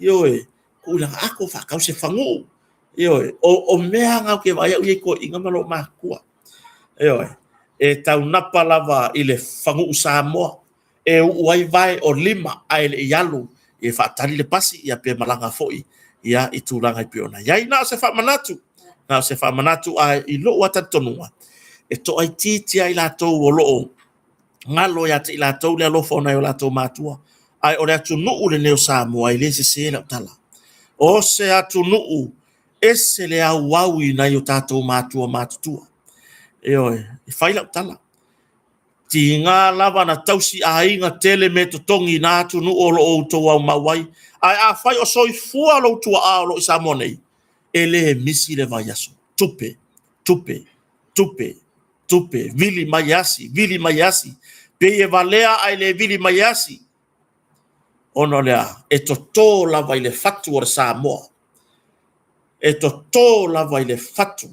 ioe, tuu i lana ato, faatau se faguu, ioe. O mea na ou te vaai au i toeaiina ma loomatutua. Ioe, e taunapa lava i le faguu Samoa e uu ai vae o lima ae le i alu e faatali le pasi ia pe malaga foi ia i tulaga e pei ona i ai. Na o se faamanatu, na o se faamanatu ae i lou lava talitonuga, e toaitiiti lava i latou o lo o galo ia te i latou le alofa o nai o latou matua, ae o le atunuu lenei o Samoa e le sese lau tala. O se atunuu ese le auau i nai o tatou matua matutua. Ioe, e fai lau tala. Tiga lava na tausi aiga tele mea totogi i na atunuu o lo o outou aumau ai. Ae afai o soifua lou tuaa o lo o i Samoa nei, e le misi le vaiaso. Tupe, tupe, tupe, tupe, vili mai e asi, vili mai e asi. Pei e valea ae le vili mai e asi. Ona o le a? E toto lava i le fatu o le Samoa. E toto lava i le fatu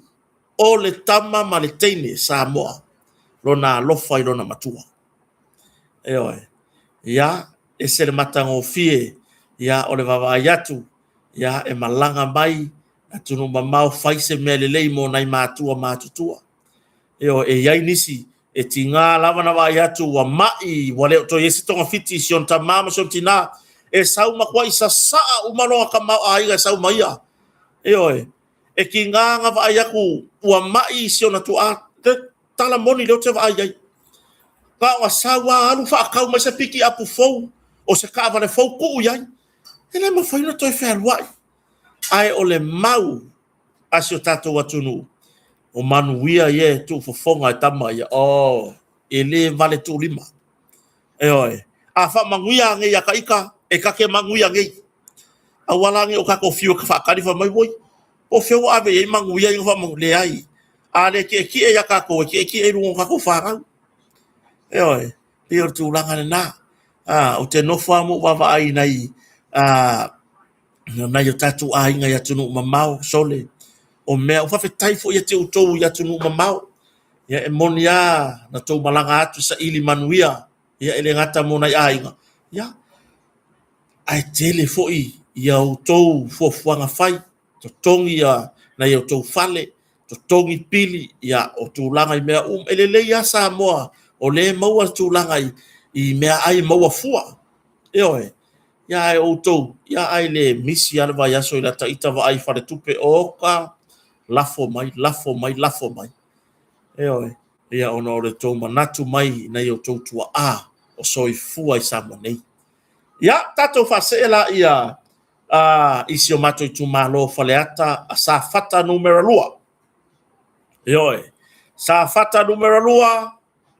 o le tama ma le teine Samoa lona alofa i lona matua. Ioe. Ia, ese le matagofie, ia, o le vaavaai atu, ia, e malaga mai atunuu mamao fai se mea lelei mo nai matua matutua. Ioe, e i ai nisi e tiga lava na vaai atu ua mai, ua le o toe i ai se togafiti i si ona tama ma si ona tina, e sau matuai sasaa uma lona tamaoaiga e sau ma ia. Ioe, e tiga na vaai atu ua mai si ona tuaa, le tala moni lea ou te vaai ai. Na ona sau lava alu faatau mai se pikiapu fou, o se taavale fou tuu i ai. E le mafai ona toe fealuai. Ae o le mau a si o tatou atunuu, o manuia ia e tuufofoga e tama ia. Oh, e le vale tuulima. Ioe. A faamanuia nei ia ita, e ta te manuia nei. Aua la ne i o tatou fiu e faatali fai mai, oi, po o fea ua ave i ai manuia ia na faamanuia. Leai. A le tietie ia tatou, e tietie i luga o tatou fanau. Ioe. Pei o le tulaga lena. Ou te nofo lava ma ou vaavaai i nai nai o tatou aiga i atunuu mamao, sole, o mea, faafetai foi ia te outou i atunuu mamao. Ia e moni lava na tou malaga atu saili manuia, ia e le gata mo nai aiga, Ia, ae tele foi ia outou fuafuaga fai, totogi ia nai outou fale, totogi pili, ia o tulaga i mea uma. E lelei lava Samoa o lea e maua le tulaga i meaai e maua fua. Ioe. Ia ae outou, ia ae le misi lava le vaiaso i lata ita vaai i faletupe, oka, lafo mai, lafo mai, lafo mai. Ioe. Ia ona o le tou manatu mai i nai outou tuaa o soifua i Samoa nei. Ia, tatou faasee laia i si o matou itumalo Faleata a Safata numera 2. Ioe, Safata numera 2,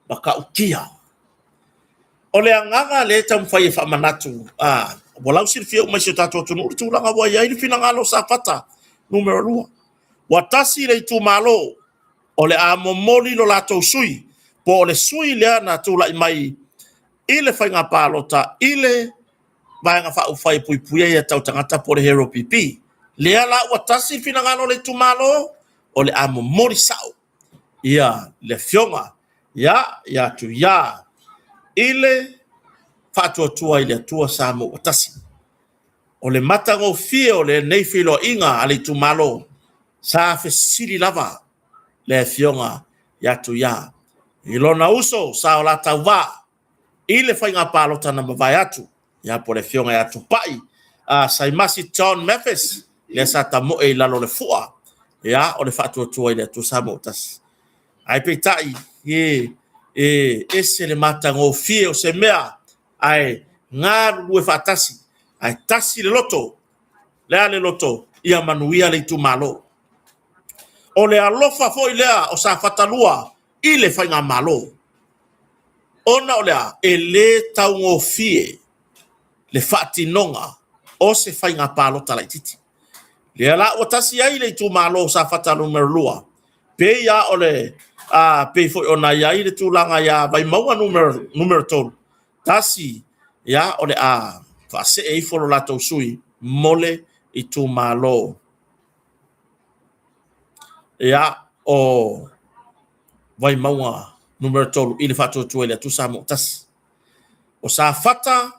Matautia. O le agaga lea e taumafai e faamanatu, ua lausilafia uma e si o tatou atunuu le tulaga ua i ai le finagalo o Safata numera 2. Ua tasi le itumalo o le a momoli lo latou sui, po o le sui lea na tulai mai i le faiga palota i le Vaega Faaupufai e Puipuia Aia Tatau a Tagata po o le HRPP. Lea la ua tasi le finagalo o le itumalo, o le a momoli sao ia le afioga ia Tuia i le Faatuatua i le Atua Samoa ua tasi. O le matagofie o lenei feiloaiga a le itumalo, sa fesili lava le afioga ia Tuia i lona uso sa o la tauva i le faiga palota na mavae atu, ia po o le afioga ia Tupai Saimasi John Mathis, lea sa tamoe i lalo o le fua, ia, o le Faatuatua i le Atua Samoa ua tasi. Ae peitai, e ese le matagofie o se mea, ae galulue faatasi, ae tasi le loto. Le a le loto? Ia manuia le itumalo. O le alofa foi lea o Safata 2 i le faigamalo. Ona o le a? E le taugofie le faatinoga o se faiga palota laitiiti. Lea la ua tasi ai le itumalo o Safata Nu.2, pei lava o le pei foi ona i ai le tulaga ia Vaimauga Nu.3, tasi, ia, o le a faasee ifo lo latou sui mo le itumalo. Ia, o Vaimauga Nu.3 i le Faatuatua i le Atua Samoa ua tasi. O Safata,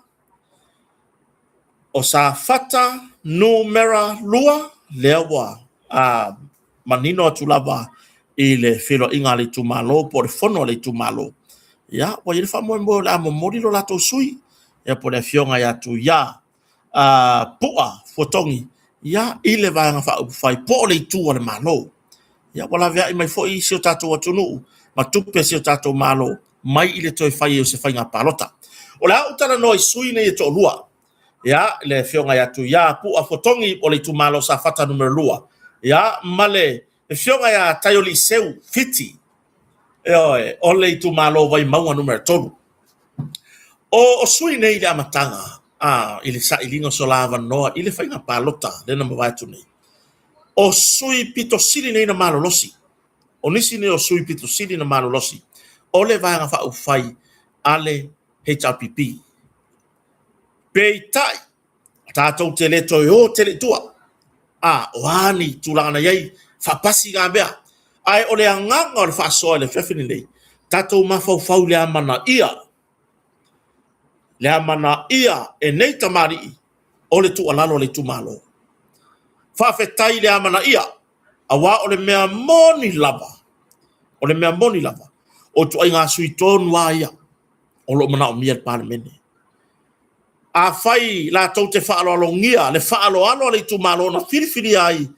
o Safata numera 2, lea ua manino atu lava i le feiloaiga a le itumalo po o le fono a le itumalo, ia, ua i ai le faamoemoe o le a momoli lo latou sui, ia po o le afioga ia Tuia Pu'a Fuatogi, ia, i le Vaega Faaupufai po o le Itu a le Malo. Ia, ua laveai mai foi si o tatou atunuu ma tupe a si o tatou Malo mai i le toe fai ai o se faiga palota. O le a ou talanoa i sui nei e toalua, ia, le afioga ia Tuia Pu'a Fuatogi o le itumalo Safata Nu.2, ia, ma le afioga ia Taioliiseu Fiti, ioe, o le itumalo Vaimauga Nu.3. O sui nei i le amataga i le sailiga o so la avanoa i le faiga palota lea na mavae atu nei, o sui pito sili nei na malolosi. O nisi nei o sui pito sili na malolosi o le Vaega Faaupufai a le HRPP. Peitai, tatou te le toe o tele i tua. O a ni tulaga na i ai, faapasi na mea. Ae o le agaga o le faasoa i le afiafi lenei, tatou mafaufau i le amanaia, le amanaia e nei tamalii o le tuualalo a le itumalo. Faafetai i le amanaia, aua o le mea moni lava, o le mea moni lava, o ituaiga sui tonu lava ia o lo o manaomia e le Palemene. Afai latou te faaaloalogia le faaaloalo a le itumalo na filifilia ai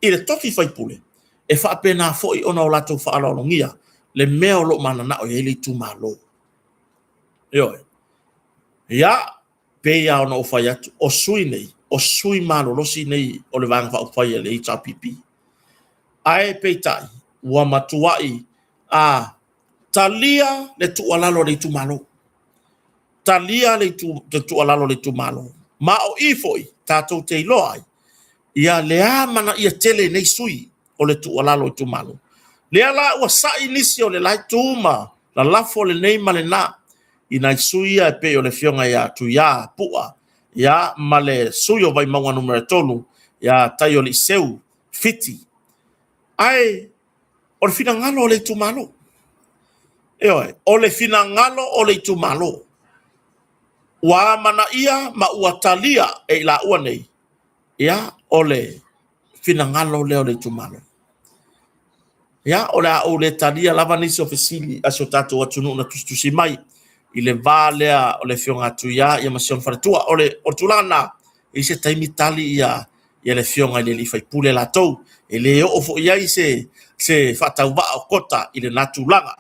i le tofi faipule, e faapena foi ona o latou faaaloalogia le mea o lo o mananao i ai le itumalo. Ioe. Ia, pei lava ona ou fai atu, o sui nei, o sui malolosi nei o le Vaega Faaupufai a le HRPP. Ae peitai, ua matuai a talia le tuualalo a le itumalo. Talia le tuualalo a le itumalo. Ma o i foi tatou te iloa ai, ia le amanaia tele nei sui o le tuualalo itumalo. Lea la ua sai nisi o le la itu ma lalafo lenei ma lena i nai sui ia e pei o le afioga ia Tuia Pu'a, ia, ma le sui o Vaimauga Nu.3, ia Taioliiseu Fiti. Ae o le finagalo o le itumalo. Ioe, o le finagalo o le itumalo. Ua amanaia ma ua talia e i laua nei, ia, o le finagalo lea o le itumalo. Ia, o le a ou le talia lava nisi o fesili a si o tatou atunuu na tusitusi mai i le va lea o le afioga a Tuia ia ma si ona faletua. O le tulaga lena, e i ai se taimi tali ia le afioga i le alii faipule latou, e le oo foi i ai se faatauvaa o Kota i lena tulaga.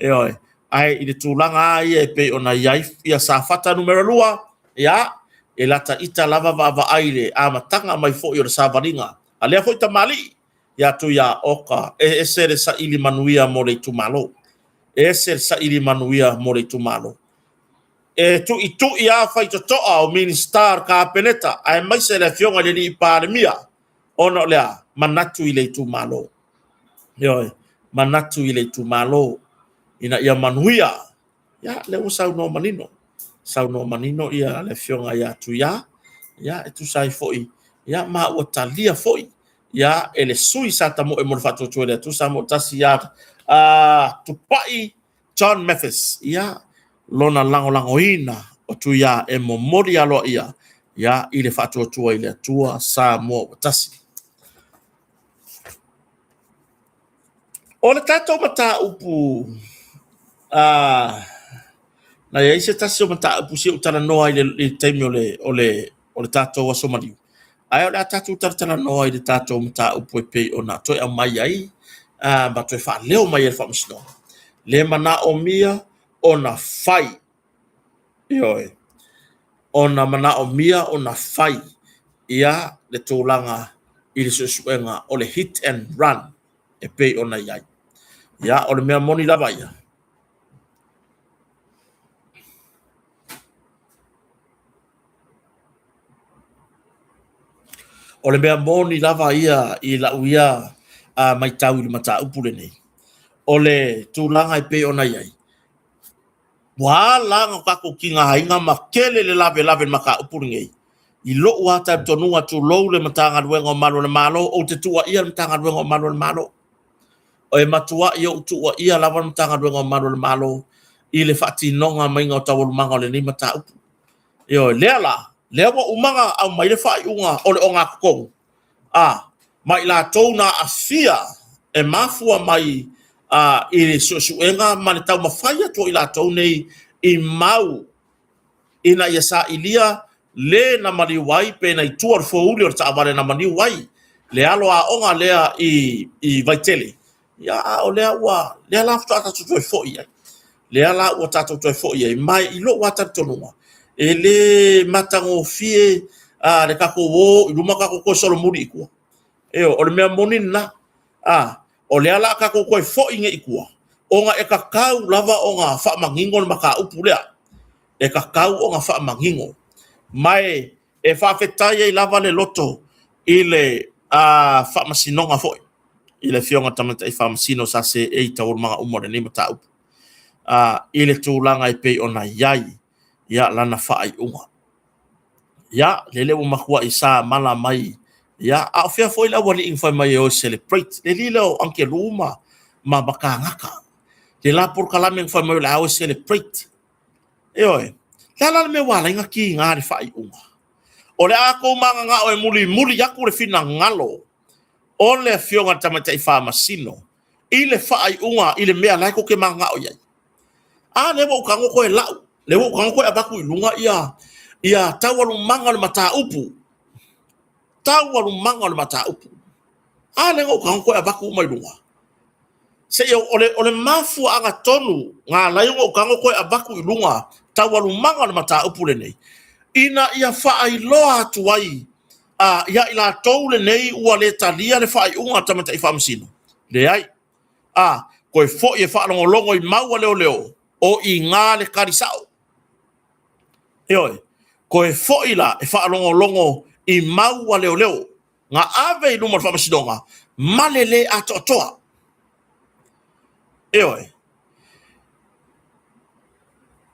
Ioe, ae i le tulaga lava ia e pei ona i ai ia Safata Nu.2, ia, e lata ita lava vaavaai i le amataga mai foi o le savaliga a lea foi tamalii ia Tuiaoka, e ese le saili manuia mo le itumalo. E ese le saili manuia mo le itumalo. E tuitui lava faitotoa o Minisita o le Kapeneta aemaise le afioga i le alii Palemia, ona o le a? Manatu i le itumalo. Ioe, manatu i le itumalo ina ia manuia. Ia, lea ua saunoa manino, saunoa manino ia le afioga ia Tuia, ia e tusa ai foi, ia ma ua talia foi ia e le sui sa tamoe mo le faatuatua i le Atua Samoa tasi ia Tupai John Mathis, ia lona lagolagoina o Tuia e momoli aloaia ia i le faatuatua i le Atua Samoa ua tasi. O le tatou mataupu, na i ai se tasi o mataupu se i ou talanoa i le taimi o le tatou aso maliu, ae o le a tatou talatalanoa i le tatou mataupu e pei ona toe aumai ai ma toe faaleo mai e le Faamasinoga, le manaomia ona fai, ioe, ona manaomia ona fai ia le tulaga i le suesuega o le hit and run e pei ona i ai. Ia, o le mea moni lava ia, o le mea moni lava ia i lau ia matau i le mataupu lenei, o le tulaga e pei ona i ai, Ua ala ona tatou tigaina ma tele le lavelave i le mataupu lenei, i lou lava talitonuga tulou le Matagaluega o Malu o le Malo, ou te tuuaia le Matagaluega o Malu o le Malo. E matuai ou tuuaia lava le Matagaluega o Malu o le Malo i le faatinoga maiga o taualumaga o lenei mataupu. Ioe, lea la, lea ua uma ona aumai le faaiuga o le ogatotonu, a, ma i latou na aafia e mafua mai i le suesuega ma le taumafai atu o i latou nei i mau ina ia sailia le na maliu ai pe na i tua o le fouli o le taavale na maliu ai le alo aoga lea i Vaitele. Ia, a o lea ua, lea la faatoa tatou toe foi ai. Lea la ua tatou toe foi ai, ma i lou lava talitonuga, e le matagofie le tatou o i luma tatou toe solomuli i tua. Ioe, o le mea moni lena. O lea la a tatou toe foi nei i tua, ona e tatau lava ona faamanino le mataupu lea. E tatau ona faamanino. Ma e faafetai ai lava le loto i le faamasinoga foi, i le afioga i le Tamaitai Faamasino sa seei i taualumaga uma o lenei mataupu, i le tulaga e pei ona i ai ia lana faaiuga. Ia, lele ua matuai sa mala mai, ia, a o fea foi le aualii na fai mai e o e celebrate, le alii lea o Uncle Lu ma Makagaka, le la polokalame na fai mai o le a o e celebrate. Ioe, le a la le mea ua ala ai ona tiga le faaiuga? O le a tou mananao e mulimuli atu le finagalo o le afioga i le Tamaitai Faamasino i le faaiuga i le mea la e tou te mananao i ai. A lea ua ou tago toe lau, lea ua ou tago toe avatu i luga ia taualumaga o le mataupu, taualumaga o le mataupu. A lea ua ou tago toe avatu uma i luga. Seia, o le mafuaaga tonu na ala ai ona ou tago toe avatu i luga taualumaga o le mataupu lenei, ina ia faailoa atu ai ia i latou lenei ua le talia le faaiuga a le Tamaitai Faamasino. Leai. A, toe foi e faalogologo i mau a leoleo, o i ina le tali sao. Ioe, toe foi la e faalogologo i mau a leoleo na ave i luma o le faamasinoga ma le le atoatoa. Ioe.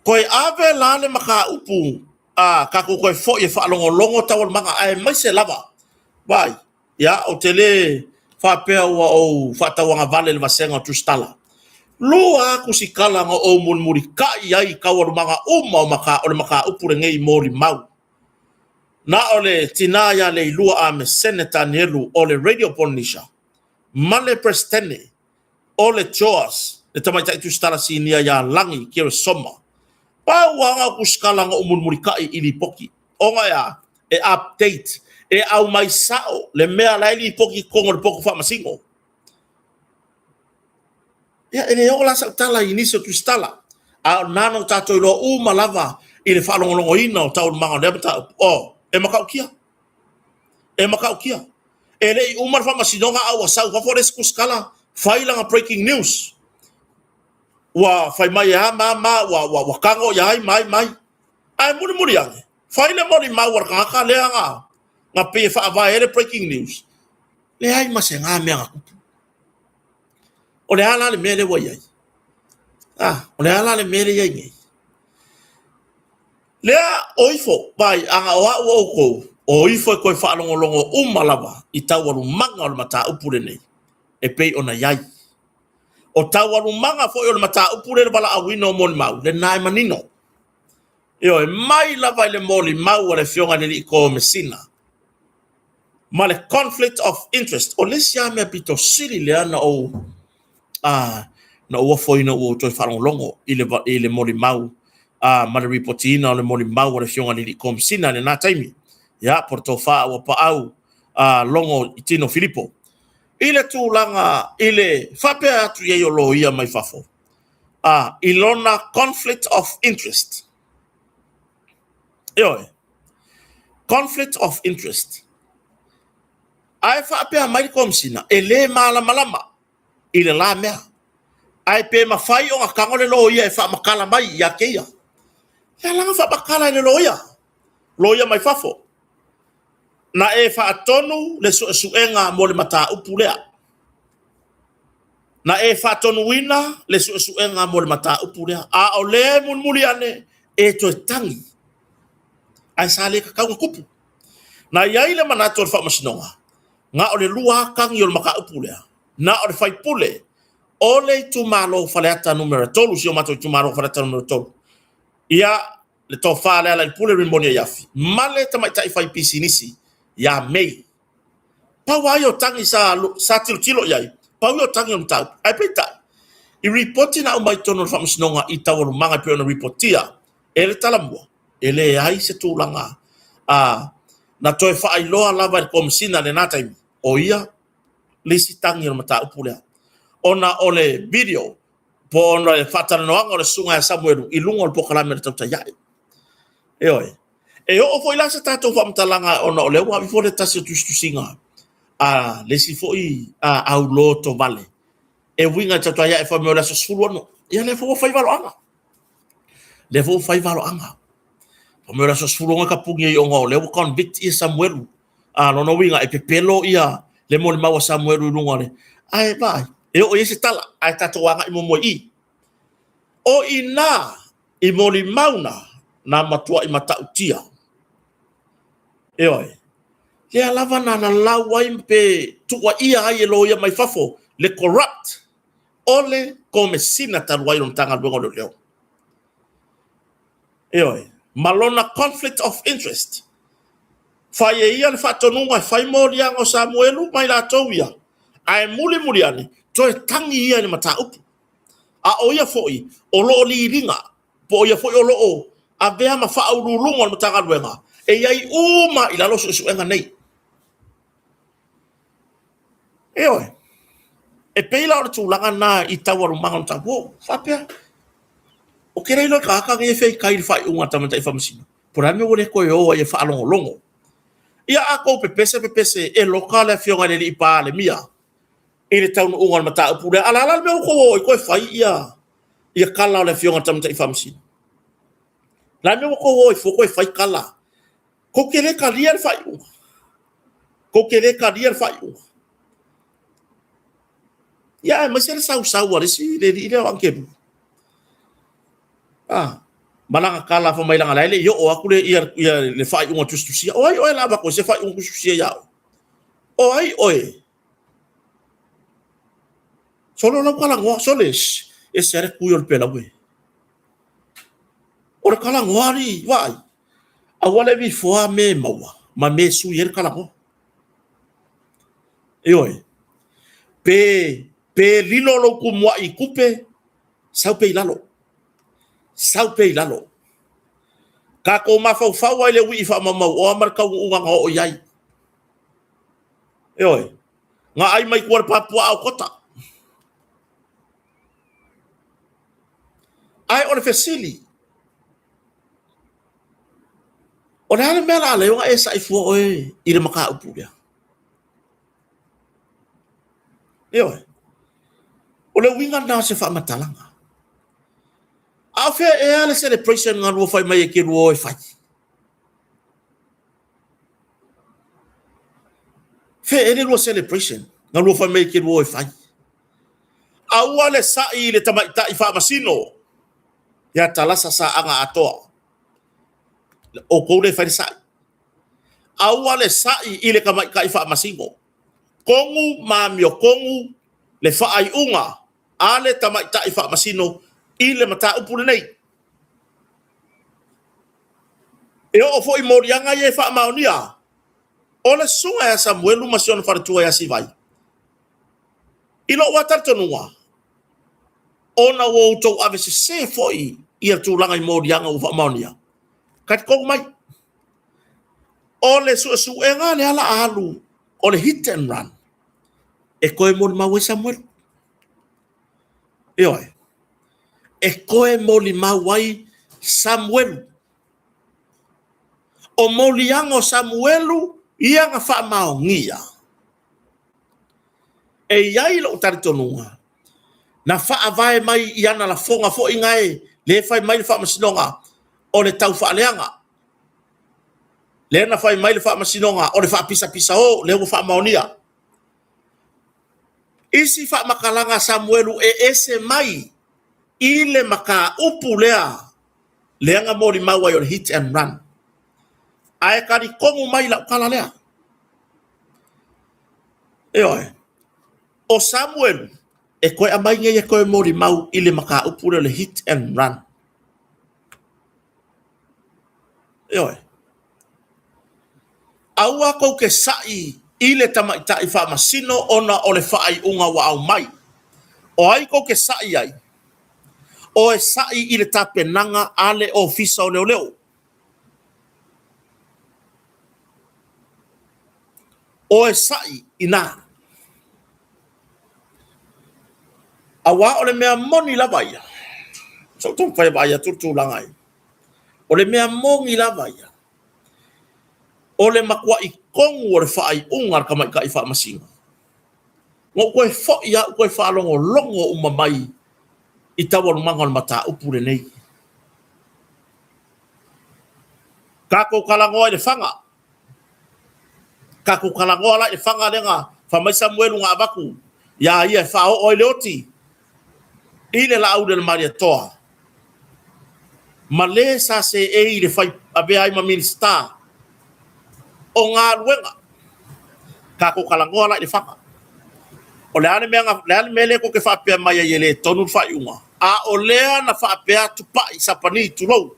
Toe ave la le mataupu a tatou toe foi e faalogologo taualumaga aemaise lava. Vaai, ia, ou te le faapea ua ou faatauagavale i le vasega o Tusitala. Lua a kusikala na ou mulimulikai ai i taualumaga uma o mata, o le mataupu lenei i molimau. Na o le tinā ia Leilua a me Sene Tanielu o le Radio Polynesia ma le Peresetene o le CHOAS, le tamaitai tusitala sinia ia Lagi Keresoma. Pau lava na o tusitala na ou mulimulitai i lipoti, ona e a? E update, e aumai sao le mea la e lipoti i totonu o le poto faamasino. Ia, e le oo la sau tala i nisi o tusitala, a o lena na o tatou iloa uma lava i le faalogologoina o taualumaga o lea mataupu. Oh, e matautia. E matautia. E le i uma le faamasinoga a ua sau fafo le isi tusitala, fai lana breaking news. Ua fai mai e a ma a ma a, ua, ua, ua tago ia ai ma ai ma ai. Ae mulimuli ane, fai le molimau a le tagata lea na, na pei e faavae ai le breaking news, leai ma se na mea na tupu. O le a la le mea lea ua i ai? Ah, o le a la le mea lea e i ai nei? Lea, o ifo, vai, ana o au o outou, o ifo e toe faalogologo uma lava i taualumaga o le mataupu lenei, e pei ona i ai. O taualumaga foi o le mataupu lea i le valaauina o molimau, lena e manino. Ioe, mai lava i le molimau a le Afioga i le Alii Komesina, ma le conflict of interest. O le isi lava mea pito sili lea na ou na ou ofo ina ua ou toe faalogologo i le, i le molimau ma le ripotiina o le molimau a le Afioga i le Alii Komesina i lena taimi. Ia, po o le tofa ua paau logo i tino Filipo. I le tulaga i le faapea atu i ai o loia mai fafo, i lona conflict of interest. Ioe, conflict of interest. Ae faapea mai le Komesina, e le malamalama i le la mea. Ae pe mafai ona tago le loia e faamatala mai ia te ia. Ia la na faamatala e le loia, loia mai fafo. Na e faatonu le suesuega mo le mataupu lea. Na e faatonuina le suesuega mo le mataupu lea, a o lea e mulimuli ane e toe tagi, ae sa le tatau ona tupu. Na i ai le manatu o le Faamasinoga, na o le lua lava tagi o le mataupu lea, na o le faipule o le itumalo o Faleata Nu.3, si o matou itumalo o Faleata Nu.3, ia le tofa a Lealailepule Rimoni Aiafi, ma le tamaitai faipisinisi ia May. Pau lava ia o tagi sa, sa tilotilo i ai, pau ia o tagi o le mataupu. Ae peitai, i ripoti na aumai i totonu o le faamasinoga i taualumaga e pei ona ripotia e le Talamua, e leai se tulaga a, na toe faailoa lava e le Komesina i lena taimi, o ia le isi tagi o le mataupu lea. Ona o le video po o le faatalanoaga o le susuga ia Samuelu i luga o le polokalame a le Tautai Ae. Ioe. E oo foi la se tatou faamatalaga ona o lea ua ave ifo le tasi o tusitusiga a le isi foi aulotovale e uiga i tautai ae fai mai o le aso 16. Ia lea foi ua fai valoaga. Lea foi ua fai valoaga. Fai mai o le aso 16 e tapuni ai ona o lea ua convict ia Samuelu. A lona uiga e pepelo ia le molimau a Samuelu i luga o le... Ae vaai, e oo i ai se tala, ae tatou agai muamua i i. O i ina i molimau na, na matuai matautia. Ioe, lea lava na lalau ai pe tuuaia ai e loia mai fafo le corrupt o le Komesina talu ai o le Matagaluega o Leoleo. Ioe, ma lona conflict of interest. Fai e ia le faatonuga e fai moliaga o Samuelu ma i latou ia, ae mulimuli ane, toe tagi ia i le mataupu. A o ia foi o lo o liliga, po o ia foi o lo o avea ma faauluuluga o le Matagaluega, e i ai uma i lalo suesuega nei. Ioe, e pei la o le tulaga lena i taualumaga o le mataupu. Ua ou faapea, ou te le iloa i le tagata lenei e feitai i le faaiuga a le tamaitai faamasino, po o le a le mea ua le toe o ai e faalogologo. Ia a outou pepese pepese e loka le afioga i le alii Palemia i le taunuuga o le mataupu lea. A o le a la le mea ua outou o ai toe fai ia tala o le afioga i le tamaitai faamasino? O le a le mea ua outou o ai fua toe fai tala? Tou te le talia le faaiuga. Tou te le talia le faaiuga. Ia aemaise le sausau a le isi le alii lea o Agelu. Ah, ma lana tala fai mai leaga la e le i oo atu le, ia, ia, le faaiuga tusitusia. O ai oe la avatu ai se faaiuga tusitusia ia oe? O ai oe? Sole o lau talanoa, sole. Ese lava le kui o le pelaue. O le kalagoa alii, vaai, aua le vifoa mea e maua ma mea e sui ai le kalagoa. Ioe. Pe, pe lilo lou tumuai i tupe, sau pea i lalo. Sau pea i lalo. Tatou mafaufau ai i le uii faamaumauoa ma le taunuuga na oo i ai. Ioe. Na ai mai tua le papuaa o kota. Ae o le fesili, o le a le mea la alai ona e sa'i fua oe i le mataupu lea? Ioe. O le uiga lena o se faamatalaga. A o fea ea le celebration na lua fai mai e te lua o e fai? Fea ea le lua celebration na lua fai mai e te lua o e fai? Aua le sa'i i le tamaitai faamasino ia Talasa Saaga Atoa. Outou lea e fai le sa'i. Aua le sa'i i le tamaitai faamasino. Tonu ma amiotonu le faaiuga a le tamaitai faamasino i le mataupu lenei. E oo foi i moliaga ia e faamaonia, o le susuga ia Samuelu ma si ona faletua ia Sivai. I lou lava talitonuga, ona ua outou avesese foi ia tulaga i moliaga ua faamaonia, talitonu mai, o le suesuega lea la a alu, o le hit and run, e toe molimau ai Samuelu. Ioe, e toe molimau ai Samuelu. O moliaga o Samuelu ia na faamaonia. E i ai lou talitonuga, na faavae mai i ana lafoga foi gae lea e fai mai le faamasinoga o le taufaaleaga. Lea na fai mai le faamasinoga o le faapisapisao lea ua faamaonia. Isi faamatalaga a Samuelu e ese mai i le mataupu lea lea na molimau ai o le hit and run. Ae talitonu mai lau tala lea. Ioe. O Samuelu e toe aumai nei e toe molimau i le mataupu lea o le hit and run. Ioe. Aua tou te sa'i i le tamaitai faamasino ona o le faaiuga ua aumai. O ai tou te sa'i ai? O e sa'i i le tapenaga a le Ofisa o Leoleo. O e sa'i i ina. Aua o le mea moni lava ia, se i ou taumafai e vaai atu le tulaga ia. O le mea moni lava ia, o le matuai tonu o le faaiuga a le tamaitai faamasino. Na ou toe foi lava ou toe faalogologo uma mai i taualumaga o le mataupu lenei. Tatou talanoa i le faga. Tatou talanoa la i le faga lea na fai mai Samuelu na avatu iā ia e faaoo ai le oti i le Laauli a le Malietoa ma le sa seei i le fai avea ai ma Minisita o Galuega. Tatou talanoa la i le faga. O le a le mea, le a le mea lea tou te faapea mai ai e le tonu le faaiuga? A o lea na faapea atu Pai Sapani, tulou,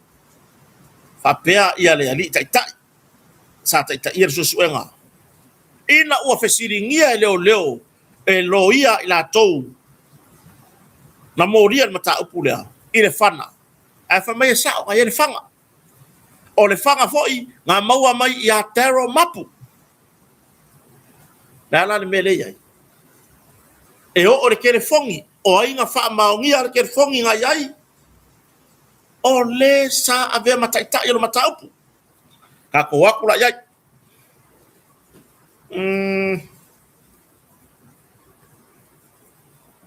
faapea ia le Alii Taitai sa taitaia le suesuega, ina ua fesiligia e leoleo e loia i latou na molia le mataupu lea i le fana, ae fai mai e sao, na i ai le faga. O le faga foi na maua mai ia Daryl Mapu. Le a la le mea lea i ai? E oo le telefoni, o ai na faamaonia le telefoni na i ai? O le sa avea ma taitai o le mataupu. Tatou o atu la i ai.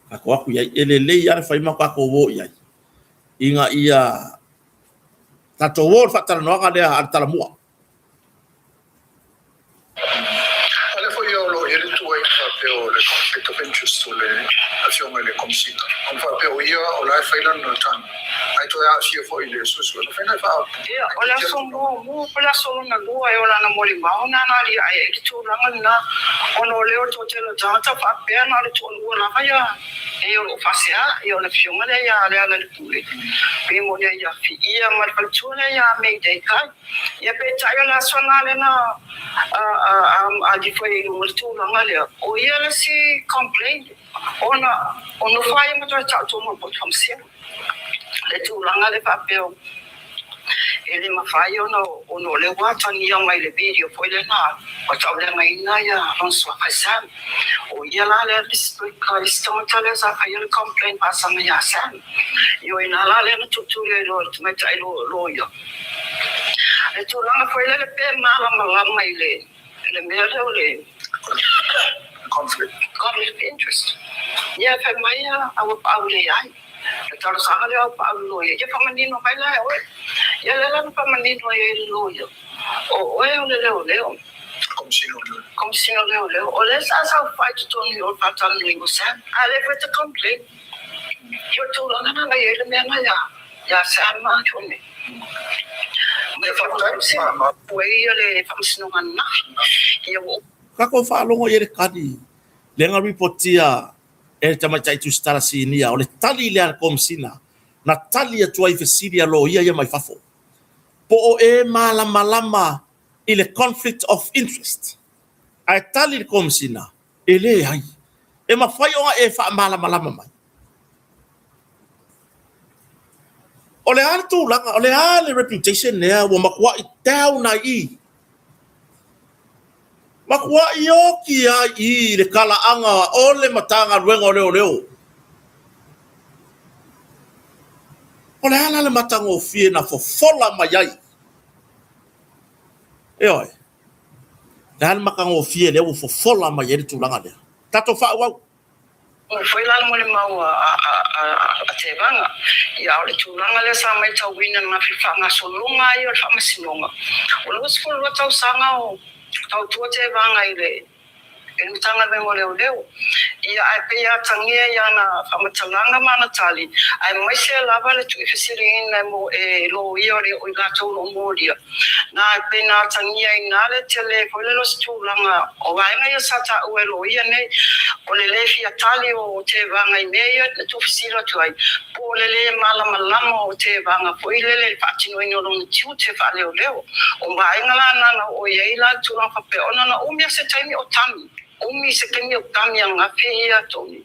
Tatou o atu i ai. E lelei lava le fai ma tatou o i ai, ina ia tatou o i le faatalanoaga lea a le Talamua. A lea foi o lo o i ai le tuuaiga faapea o le Conflict of interest o le Afioga i le Komesina, ona faapea o ia o la e fai lana tanu, ae toe aafia foi i le suesuega faiga e faa. Ia, o le aso muamua po o le aso lona lua e ola ana molimau na ana aliae ai le tulaga lena, ona o lea o le toatele o tagata faapea na o le toalua lava ia e o lo o faasea, ia o le afioga lea ia Lealailepule Rimoni ia Fiia ma le faletua lea ia Mayday Kai. Ia peitai o le aso lena lea na ali foi ai i luga le tulaga lea, o ia le isi complaint ona o nofo lava ia ma toe tau tonu o le poto faamasino le tulaga lea faapea e le mafai ona ona o lea ua atagia mai le video foi lea na ua tauleagaina ia lona suafa e Sam. O ia la lea le isi tagata lea sa faia le complaint faasaga ia Sam. Ioe ina la lea na tulituli ai loa e le tamaitai loia le tulaga foi lele pe malamalama i le le mea lea o le Conflict. Conflict of interest. Ia fai mai a ua paau leai. Le talosaga lea ua paau i le loia, ia faamanino mai la e oe. Ia lea la na faamanino ai e le loia, o oe o le leoleo. Komesina o Leoleo. Komesina o Leoleo. O lea sa saofai i totonu o le faatalanoaina o Sam, a o lea foi e te complain. Ia o le tulaga lena na i ai le mea lena ia Sam ma Tony. Ia faafetai, ma. Ua i ai le faamasinoga ananafi. Ia ua. Tatou faalogo i ai le tali lea na ripotia e le tamaitai tusitala sinia, o le tali lea a le Komesina na tali atu ai i fesili a loia ia mai fafo. Po o e malamalama i le conflict of interest? Ae tali le Komesina, E leai. E mafai ona e faamalamalama mai. O le a le tulaga, o le a le reputation lea ua matuai down ai i i? Matuai oti ai i i le talaaga o le Matagaluega o Leoleo. O le a la le matagofie na fofola mai ai? Ioe. Le a le matagofie lea ua fofola mai ai le tulaga lea? Tatou faaauau. Ua fai la le molimau a Tevaga, ia a o le tulaga lea sa maitauina i le faagasologa ai o le faamasinoga, o le 22 tausaga o tautua Tevaga i le Matagaluega o Leoleo, ia ae pei e atagia i ana faamatalaga ma ana tali, aemaise lava le tuuifesiliina e loia o i latou o lo o molia. Na, e pei na atagia ai ina le tele foi lele o se tulaga o vaega ia sa taua e loia nei, o le le fia tali o Tevaga i mea ia na tuufesili atu ai, po o le le malamalama o Tevaga foi lele i le faatinoina o lona tiute faaleoleo. O vaega la na na oo i ai la le tulaga faapea, ona na umi a se taimi o tami. Umi se taimi o kami angafi ia Tony.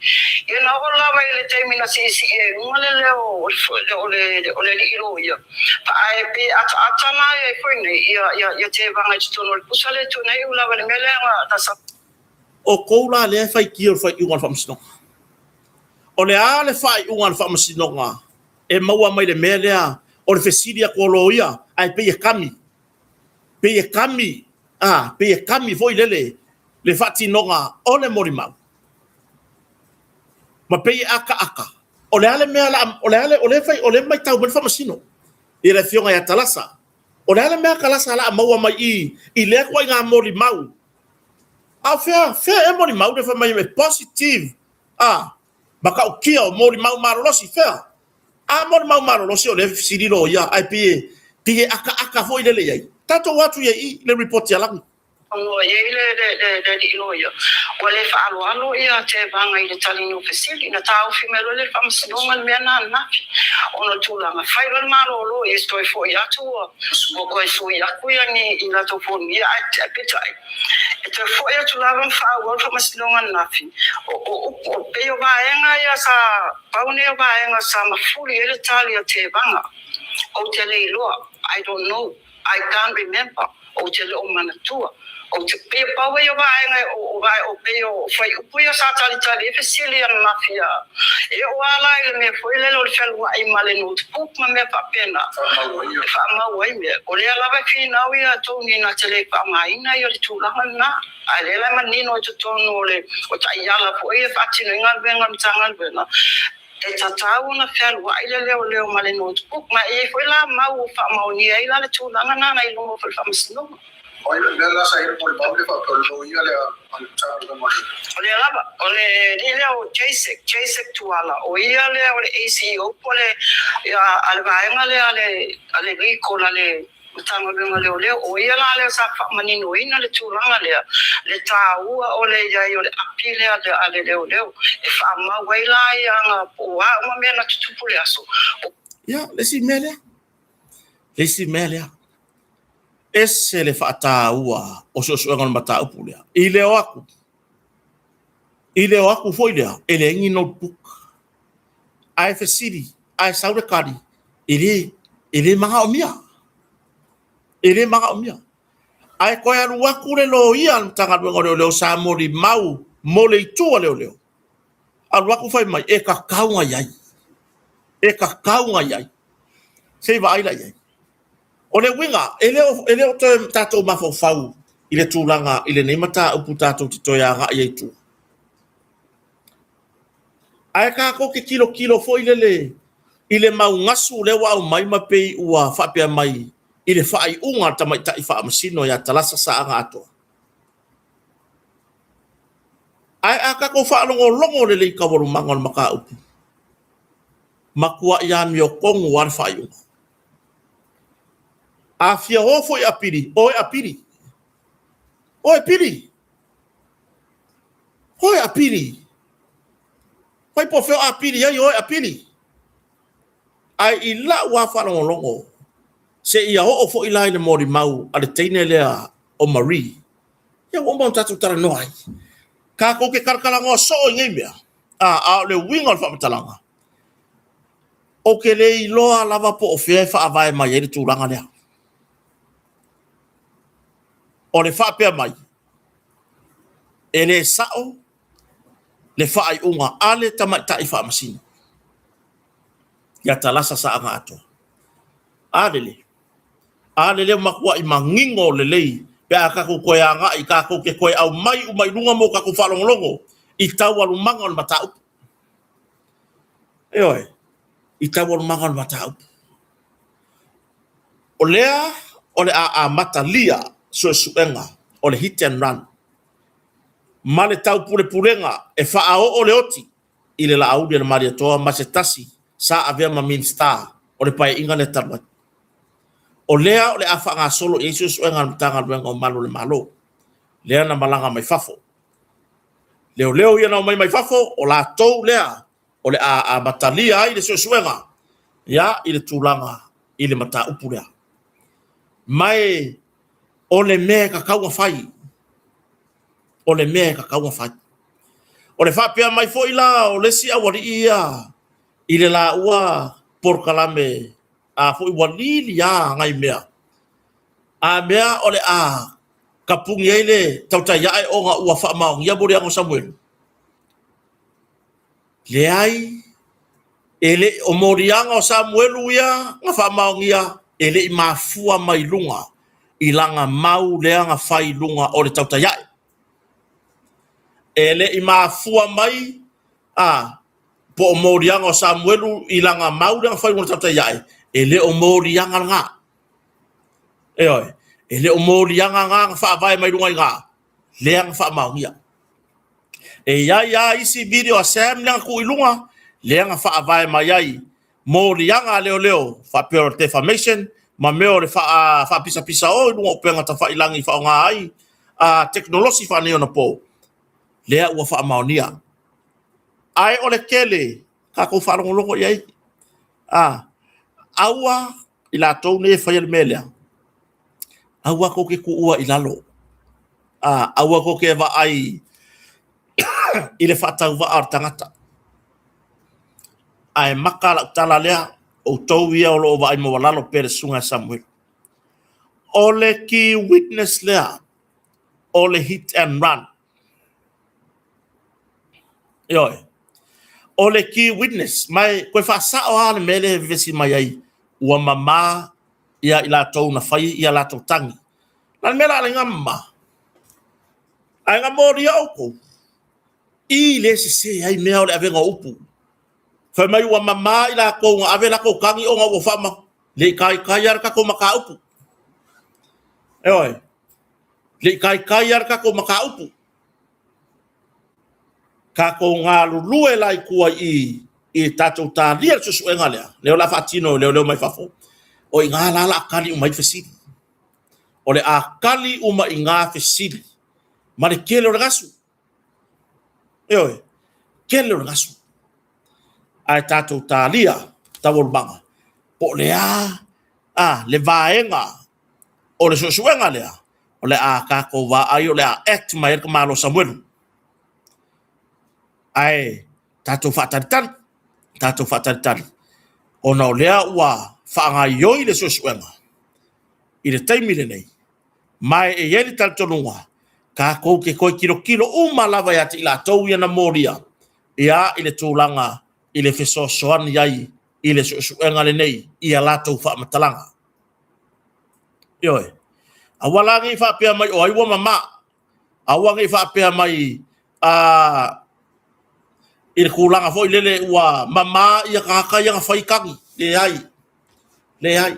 Ia na oo lava i le taimi na siisii ai i luga le leo o le alii loia, ae pei e ataata la ai foi nei ia Tevaga i totonu o le pusa lea e tu nei, iu lava i le mea lea na sa. O tou la lea e faitio i le faaiuga a le Faamasinoga. O le a le faaiuga a le Faamasinoga e maua mai le mea lea o le fesili atu o loia ae pei e kami? Pei e kami, a, pei e kami foi lele le faatinoga o le molimau. Ma pei e akaaka, o le a le mea la, o le a le, o lea fai, o lea matau mai le faamasino i le afioga ia Talasa. O le a le mea Talasa la a maua mai i i lea ituaiga molimau? A o fea, fea ea molimau lea fai mai e positive, a, matautia o molimau malolosi, fea? A molimau malolosi o lea e fesili loia ae pei e pei e akaaka foi lele i ai. Tatou o atu i ai i le report ia Lagi. Ua i ai le alii loia ua le faaaloalo ia Tevaga i le taliga o fesili. Na taofi mai loa le faamasinoga le mea na ananafi ona o le tulaga fai loa le malolo ia toe foi atu ua toe sui atu ia ni i latou fonia ae peitai E toe foi atu lava ma faaauau le faamasinoga ananafi. O upu, o pei o vaega ia sa, pau nei o vaega sa mafuli ai le tali a Tevaga. Ou te le iloa, I don't know, I can't remember, ou te le o manatua. Ou te, pei o pau ia o vaega o, o, pei o fuaiupu ia sa talitali ai fesili ananafi a, E oo lava la i le mea foi lele o le fealuai ma le notebook ma mea faapena, e faamau ai mea. O lea lava e finau ia Tony na te le faaaogaina ia le tulaga lena. A o lea la e manino i totonu o le o taiala foi e faatino ai galuega a le Matagaluega, e tatau ona fealuai le leoleo ma le notebook. Ma e i ai foi la mau o faamaonia ai la le tulaga lena na i luma o le Faamasinoga. O ai le mea la sa i ai le molimau lea faapea o le loia lea a le Matagaluega o Leoleo? O lea lava, o le alii lea o Jasek, Jasek Tuala, o ia lea o le ACEO po o le, a le vaega lea a le, a le legal a le Matagaluega o Leoleo. O ia la lea sa faamaninoina le tulaga lea, le taua o le i ai o le api lea a le leoleo e faamau ai la ia aga po o a uma mea na tutupu i le aso. O. Ia, le isi mea lea. Le isi mea lea. Ese le faataua o suesuega o le mataupu lea. I le o atu, i le o atu foi lea, e leai ni notebook. Ae fesili, ae sau le tali, e le, e le manaomia. E le manaomia. Ae toe alu atu le loia a le Matagaluega o Leoleo sa molimau mo le itu a leoleo. Alu atu fai mai, e tatau ona i ai. E tatau ona i ai. Se i vaai la i ai. O le uiga, e le o, e le o toe tatou mafaufau i le tulaga i lenei mataupu tatou te toe agai ai i tua. Ae tatou te tilotilo foi lele i le mau gasu lea ua aumai ma pei ua faapea mai i le faaiuga a le tamaitai faamasino ia Talasa Saaga Atoa. Ae a tatou faalogologo lelei i taualumaga o le mataupu, matuai amiotonu lava le faaiuga. A fia o foi e apili, o e apili. O e pili. O e apili. Fai po o fea o apili ai, o e apili. Ae i lau lava faalogologo, seia oo foi la i le molimau a le teine lea o Marie, ia ua uma ona tatou talanoa ai. Tatou te talatalanoa soo i nei mea, a, a o le uiga o le faamatalaga, ou te le iloa lava po o fea e faavae mai ai le tulaga lea. O le faapea mai, e le sao le faaiuga a le tamaitai faamasino ia Talasa Saaga Atoa. A lele, a lele ua matuai manino lelei pe a tatou toe agai, tatou te toe aumai uma i luga mo tatou faalogologo i taualumaga o le mataupu. Ioe, i taualumaga o le mataupu. O lea o le a amatalia suesuega o le hit and run ma le taupulepulega e faaoo le oti i le Laauli a le Malietoa ma se tasi sa avea ma Minisita o le Paeaiga lea talu ai. O lea o le a faagasolo i ai suesuega a le Matagaluega o Malu o le Malo, lea na malaga mai fafo. Leoleo ia na omai mai fafo, o latou lea o le a amatalia ai le suesuega ia i le tulaga i le mataupu lea. Ma e o le mea e tatau ona fai, o le mea e tatau ona fai. O le faapea mai foi la o le isi aualii ia i le laua polokalame a foi ua lili lava nai mea, a mea o le a tapuni ai le tautai ae ona ua faamaonia moliaga o Samuelu. Leai, e le o moliaga o Samuelu ia na faamaonia e le i mafua mai luga i lana mau lea na fai i luga o le tautai ae. E le i mafua mai a po o moliaga o Samuelu i lana mau lea na fai i luga o le tautai ae, e le o moliaga lena. Ioe, e le o moliaga lena na faavae mai luga i ina, lea na faamaonia. E i ai lava isi video a Sam lea na tuu i luga, lea na faavae mai ai moliaga a leoleo faapea o le defamation ma mea o le faapisapisao i luga o upega tafailagi e faaaoga ai a tekonolosi faaneionapo, lea ua faamaonia. Ae o le tele, tatou faalogologo i ai, a, aua i latou nei e faia le mea lea, aua tou te tuua i lalo, a, aua tou te vaai i le faatauvaa o le tagata. Ae maka lau tala lea, outou ia o lo o vaai maualalo pea le susuga ia Samuel. O le key witness lea, o le hit and run. Ioe. O le key witness, ma e toe faasao lava le mea lea e vevesi mai ai, ua mama ia i latou na fai ia latou tagi. Na le mea la alaiga mama. Ae na molia outou i le sese ai mea o le avega o upu. Fai mai ua mama i latou na ave latou tagi ona ua faama le i taitai lava le tatou mataupu. Ioe. Le i taitai lava le tatou mataupu. Tatou galulue la i tua i i, i tatou talia le suesuega lea, lea o le a faatino e leoleo mai fafo, o i ina la o le a tali uma ai fesili. O le a tali uma i ina fesili ma le tele o le gasu. Ioe, tele o le gasu. Ae tatou talia taualumaga po o le a le vaega o le suesuega lea o le a tatou vaai o le a act mai ai le tamaloa Samuelu. Ae tatou faatalitali, tatou faatalitali, ona o lea ua faagaioi le suesuega i le taimi lenei, ma e i ai le talitonuga, tatou te toe tilotilo uma lava ia te i latou ia na molia, ia i le tulaga i le fesoasoani ai i le suesuega lenei i a latou faamatalaga. Ioe. Aua la ne i faapea mai o ai ua mama. Aua ne i faapea mai i le tulaga foi lele ua mama ia tagata ia na fai tagi. Leai, leai.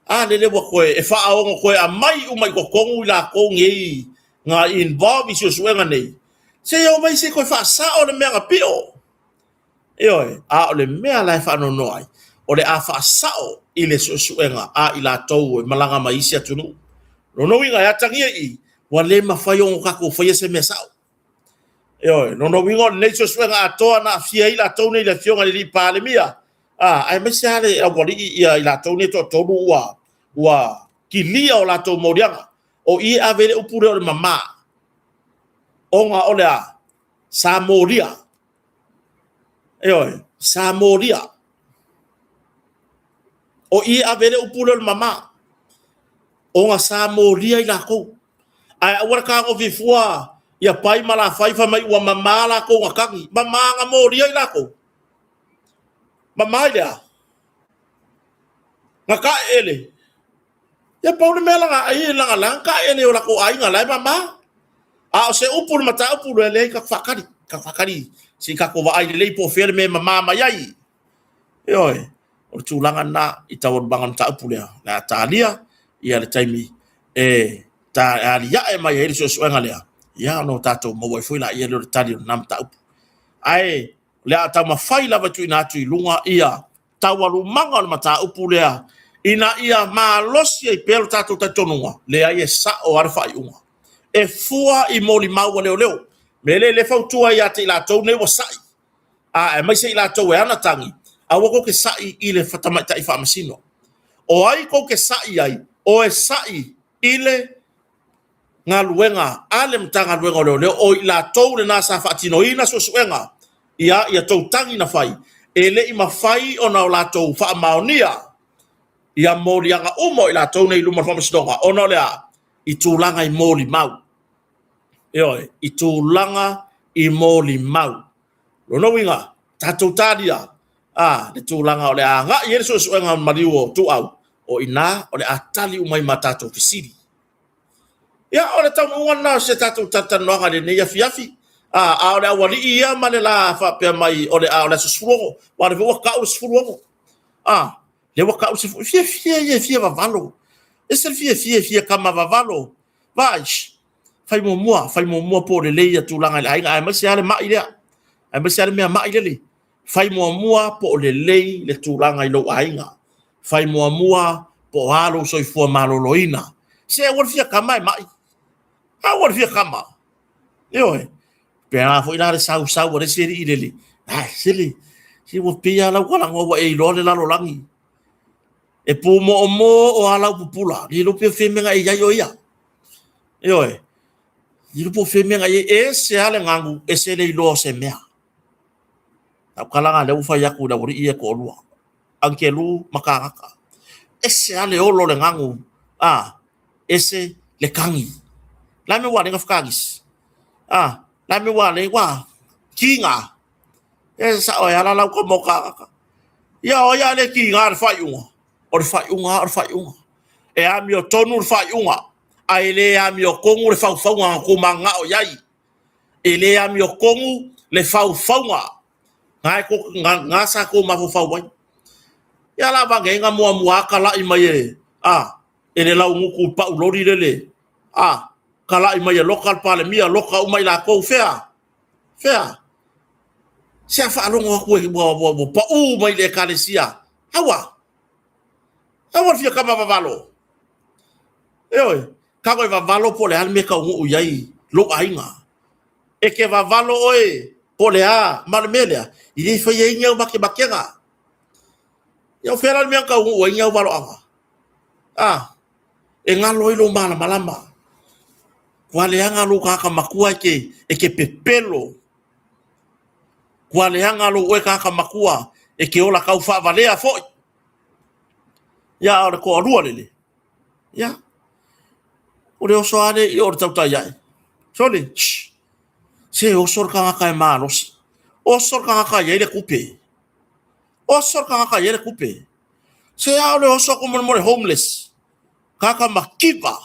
A lele ua toe, e faaono toe aumai uma i totonu i latou nei na involve i suesuega nei, se i omai se i toe faasao le mea na pio. Ioe, a o le mea la e faanoanoa ai, o le a faasao i le suesuega a i latou e malaga mai isi atunuu. Lona uiga e atagia i i, ua le mafai ona tatou faia se mea sao. Ioe, lona uiga o lenei suesuega atoa na aafia ai latou nei, le afioga i le Palemia, aemaise lava le aualii ia i latou nei e toatolu ua kilia o latou moliaga. O i e ave ai le upu lea o le mama, ona o le a? Sa molia. Ioe, sa molia. O i e ave ai le upu lea o le mama, ona sa molia i latou. Ae aua le tagofi fua ia Pai ma Lafai fai mai ua mama latou na tagi. Mama na molia i latou. Mama i le a? Na taeele. Ia pau le mea lana ai lana la taeele o latou aiga la e mama. A o se upu le mataupu lea leai tatou faatali. Tatou faatali se i tatou vaai lelei po o fea le mea e mama mai ai. Ioe, o le tulaga lena i taualumaga o le mataupu lea. O le a talia ia le taimi e aliae mai ai le suesuega lea, ia ona tatou maua ai foi laia lea o le tali o lena mataupu. Ae o le a taumafai lava e tuuina atu i luga ia taualumaga o le mataupu lea ina ia malosi ai pea lo tatou talitonuga, leai e sao lava le faaiuga. E fua i molimau a leoleo. Mea lea e fautua ia te i latou nei ua sai, aemaise i latou e ana tagi, aua tou te sai i le tamaitai faamasino. O ai tou te sai ai? O e sai i le galuega a le Matagaluega o Leoleo, o i latou lena sa faatinoina suesuega ia ia tou tagi na fai, e le i mafai ona o latou faamaonia ia moliaga uma o i latou nei i luma o le faamasinoga, ona o le a? I tulaga i molimau. Ioe, i tulaga i molimau. Lona uiga, tatou talia le tulaga o le a agai ai le suesuega o le maliu o Tuuau, o i ina o le a tali uma ai ma tatou fesili. Ia, o le taunuuga lena o se tatou talatalanoaga i lenei afiafi. A o le aualii ia ma le la faapea mai o le a o le aso 16, aua o lea foi ua tau le 16. Lea ua tau le 16. Fiafia ia e fia vavalo. Ese le fiafia e fia tama vavalo. Vaai, fai muamua, fai muamua po o lelei ia tulaga i le aiga, aemaise lava le mai lea. Aemaise lava le mea mai lele. Fai muamua po o lelei le tulaga i lou aiga. Fai muamua po o a lou soifua maloloina. Se aua le fia tama e mai. Aua le fia tama. Ioe. Pēlā foi la le sausau a le isi alii lele. Ai, sele, se ua pei lava lau talanoa ua e iloa le lalolagi. E pumoomoo o a lau pupula. Le iloa pe o fea mea na e i ai o ia. Ioe. Le iloa po o fea mea na e i ai. Ese lava le ganu, ese le iloa o se mea. Lau tala lena lea ua fai atu i le aualii ia e toalua. Agelu ma Tagata. Ese lava le olo o le ganu, a, ese le tagi. La mea ua ale na whakagisi. A, la mea ua ale, ua, kiga. E sao e ala lau kama o Tagata. Ia o ai a le kiga le faaiuga? O le faaiuga o le faaiuga. E amio tonu le faaiuga, ae le amio tonu le faufauga na tou mananao i ai. E le amio tonu le faufauga na sa tou mafaufau ai. Ia la vage ai na muamua talai mai e, a, e le laugutu pau loli lele, a, Kalaʻi mai e loka le Palemia, loka uma i lakou, fea? Fea? Se a faalogo atu e ua, ua, ua paʻū mai le ekalesia. Aua! Aua le fia kama vavalo. Ioe, kago e vavalo po o le a le mea e taunuu i ai lou aiga. E ke vavalo oe po o le a, ma o le mea lea, i le faia ai ni au makemakega. Ia o fea la le mea na taunuu ai ni au valoaga? A, e galo ai lou malamalama. Ua leaga lou tagata matua e ke, e ke pepelo. Ua leaga lou oe tagata matua e ke ola tau faavalea foi. Ia, a o le toalua lele, ia, o le oso lava lea i o le tautai ae. Sole, shh, se oso le tagata e malosi. Oso le tagata e i ai le tupe. Oso le tagata e i ai le tupe. Se a o le oso atu molemole homeless. Tagata makiva.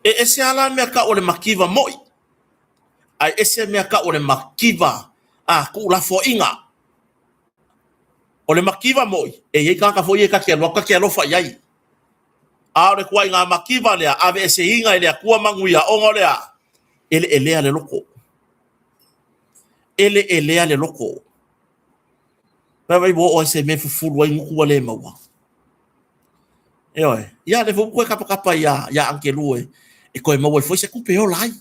E ese lava la mea tau o le makiva moi, ae ese mea tau o le makiva a tuulafoaiga. O le makiva moi, e i ai tagata foi ia ta te alu atu ta te alofa i ai. A o le tuaiga makiva lea, aveeseina e le Atua manuia ona o le a? Eleelea le loto. Eleelea le loto. Vaai ua oo ai se mea e fufulu ai gutu ua le maua. Ioe. Ia lea foi ua toe tapatapa ia ia Angelu e e toe maua ai foi se tupe e ola ai.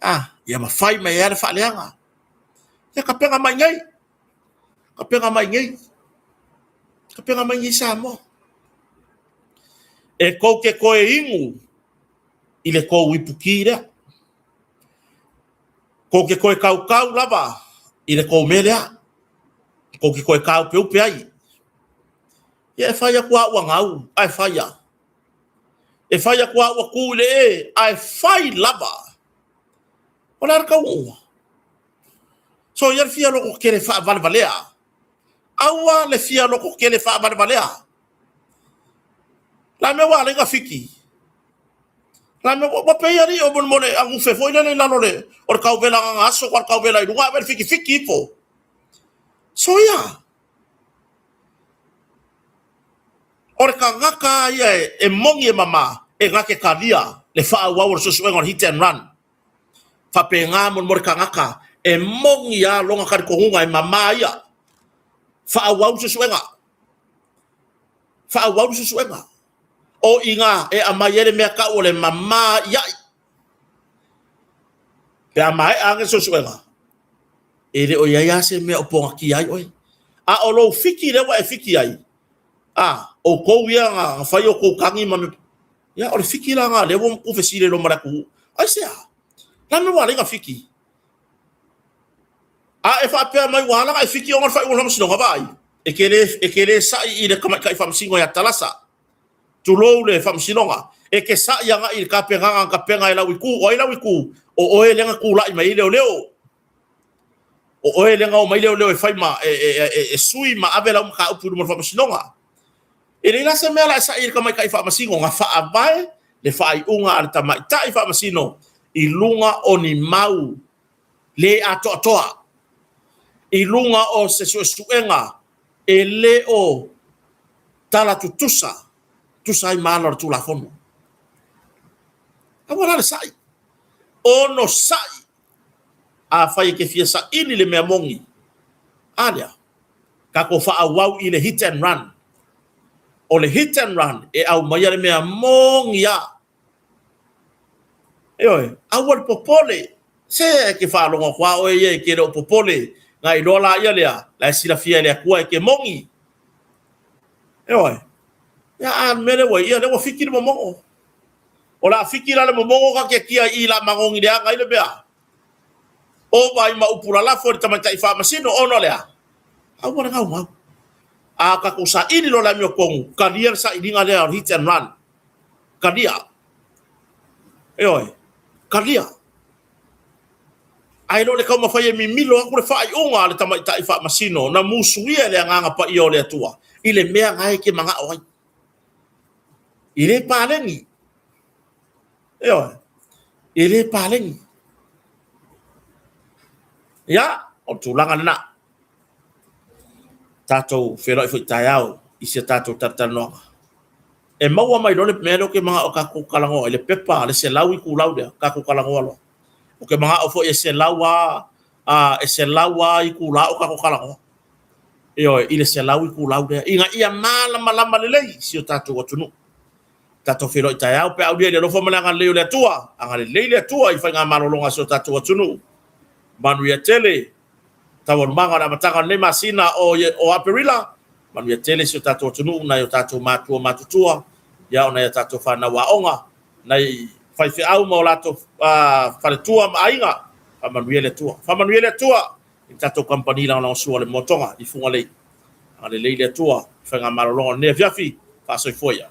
Ah, ia mafai mai ai le faaleaga. Ia tapena mai nei. Tapena mai nei. Tapena mai nei Samoa. E tou te toe inu i le tou ipuki lea. Tou te toe kaukau lava i le tou mea lea. Tou te toe tāupeupe ai. Ia e fai atu a ua gau, ae fai a. E fai atu a ua kū i le ē, ae fai lava. O le a le taunuuga? Soia le fia loko tele faavalevalea. Aua le fia loko tele faavalevalea. La mea ua ala ai ona fiki. La mea ua pei alii o molemole agufe foi lele i lalo le o le kauvela agaga aso kwa le kauvela i luga ave le fiki fiki ifo. Soia. O le tagata a ia e moni e mama e gake kalia le faaauau o le suesuega o le hit and run. Faapena molemole tagata e moni a lona talitonuga e mama ia. Faaauau le suesuega. Faaauau le suesuega. O i ina e aumai ai le mea tau o le mama iai. Pe a maea ane le suesuega, e le o i ai lava se mea o pogatia ai oe. A o lou fiki lea ua e fiki ai, a, outou ia na fai outou tagi ma mea, ia o le fiki la lena lea ua tuufesili ai loa ma le atunuu. Aisea? O le a le mea ua ala ai ona fiki? A e faapea mai ua ala ona e fiki ona o le faaiuga o le faamasinoga, vaai, e te le, e te le sa'i i le tamaitai faamasino ia Talasa, tulou le faamasinoga, e te sa'i agai i le tapenaga na tapena e lau itu. O ai lau itu? O oe lea na tulai mai ai leoleo. O oe lea na omai leoleo e fai ma, e, e, e, e sui ma ave lau mataupu i luma o le faamasinoga. E leai la se mea la e sa'i i le tamaitai faamasino, na faavae le faaiuga a le tamaitai faamasino i luga o ni mau le atoatoa, i luga o se suesuega e le o tala tutusa, tusa ai ma ala o le Tulafono. Aua la le sa'i, ono sa'i, afai e te fia saili le mea moni, a lea, tatou faaauau i le hit and run. O le hit and run e aumaia le mea moni a. Ioe, aua le popole. Se e te faalogo atu a oe ia e te le o popole, na iloa la ia lea, la e silafia e le Atua e te moni. Ioe, ia a le mea lea ua i, ia lea ua fiki le momono. O le a fiki la le momono ka te atia i i la magogi leaga ai le mea. Ova ai ma upu lalafo i le tamaitai faamasino, ona o le a? Aua le gaugau. A tatou saili loa le amiotonu, talia le sailiga lea o le hit and run. Talia. Ioe, talia. Ae le o le taumafai e mimilo atu le faaiuga a le tamaitai faamasino na musuia e le Agaga Paia o le Atua i le mea na e te manao ai. E le paleni. Ioe, e le paleni. Ia, o le tulaga lena. Tatou feiloai foi taeao i si a tatou talatalanoaga. E maua mai loa le mea lea ou te manao tatou talanoa ai, le pepa a le 100 itulau lea, tatou talanoa loa. Ou te manao foi e 100 lava, e 100 lava itula o tatou talanoa. Ioe, i le 100 itulau lea, ina ia malamalama lelei si o tatou atunuu. Tatou feiloai taeao pe a aulia i le alofa ma le agalelei o le Atua. Agalelei le Atua i faigamalologa a si o tatou atunuu. Manuia tele taualumaga o le amataga o lenei masina o Aperila. Manuia tele si o tatou atunuu, nai o tatou matua matutua, ia o nai a tatou fanau aoga, nai faifeau ma o latou faletua ma aiga. Faamanuia le Atua. Faamanuia le Atua i le tatou kamupani lagolagosua o le Motoga i Fugalei. Agalelei le Atua i faigamalologa o lenei afiafi. Faasoifua ia.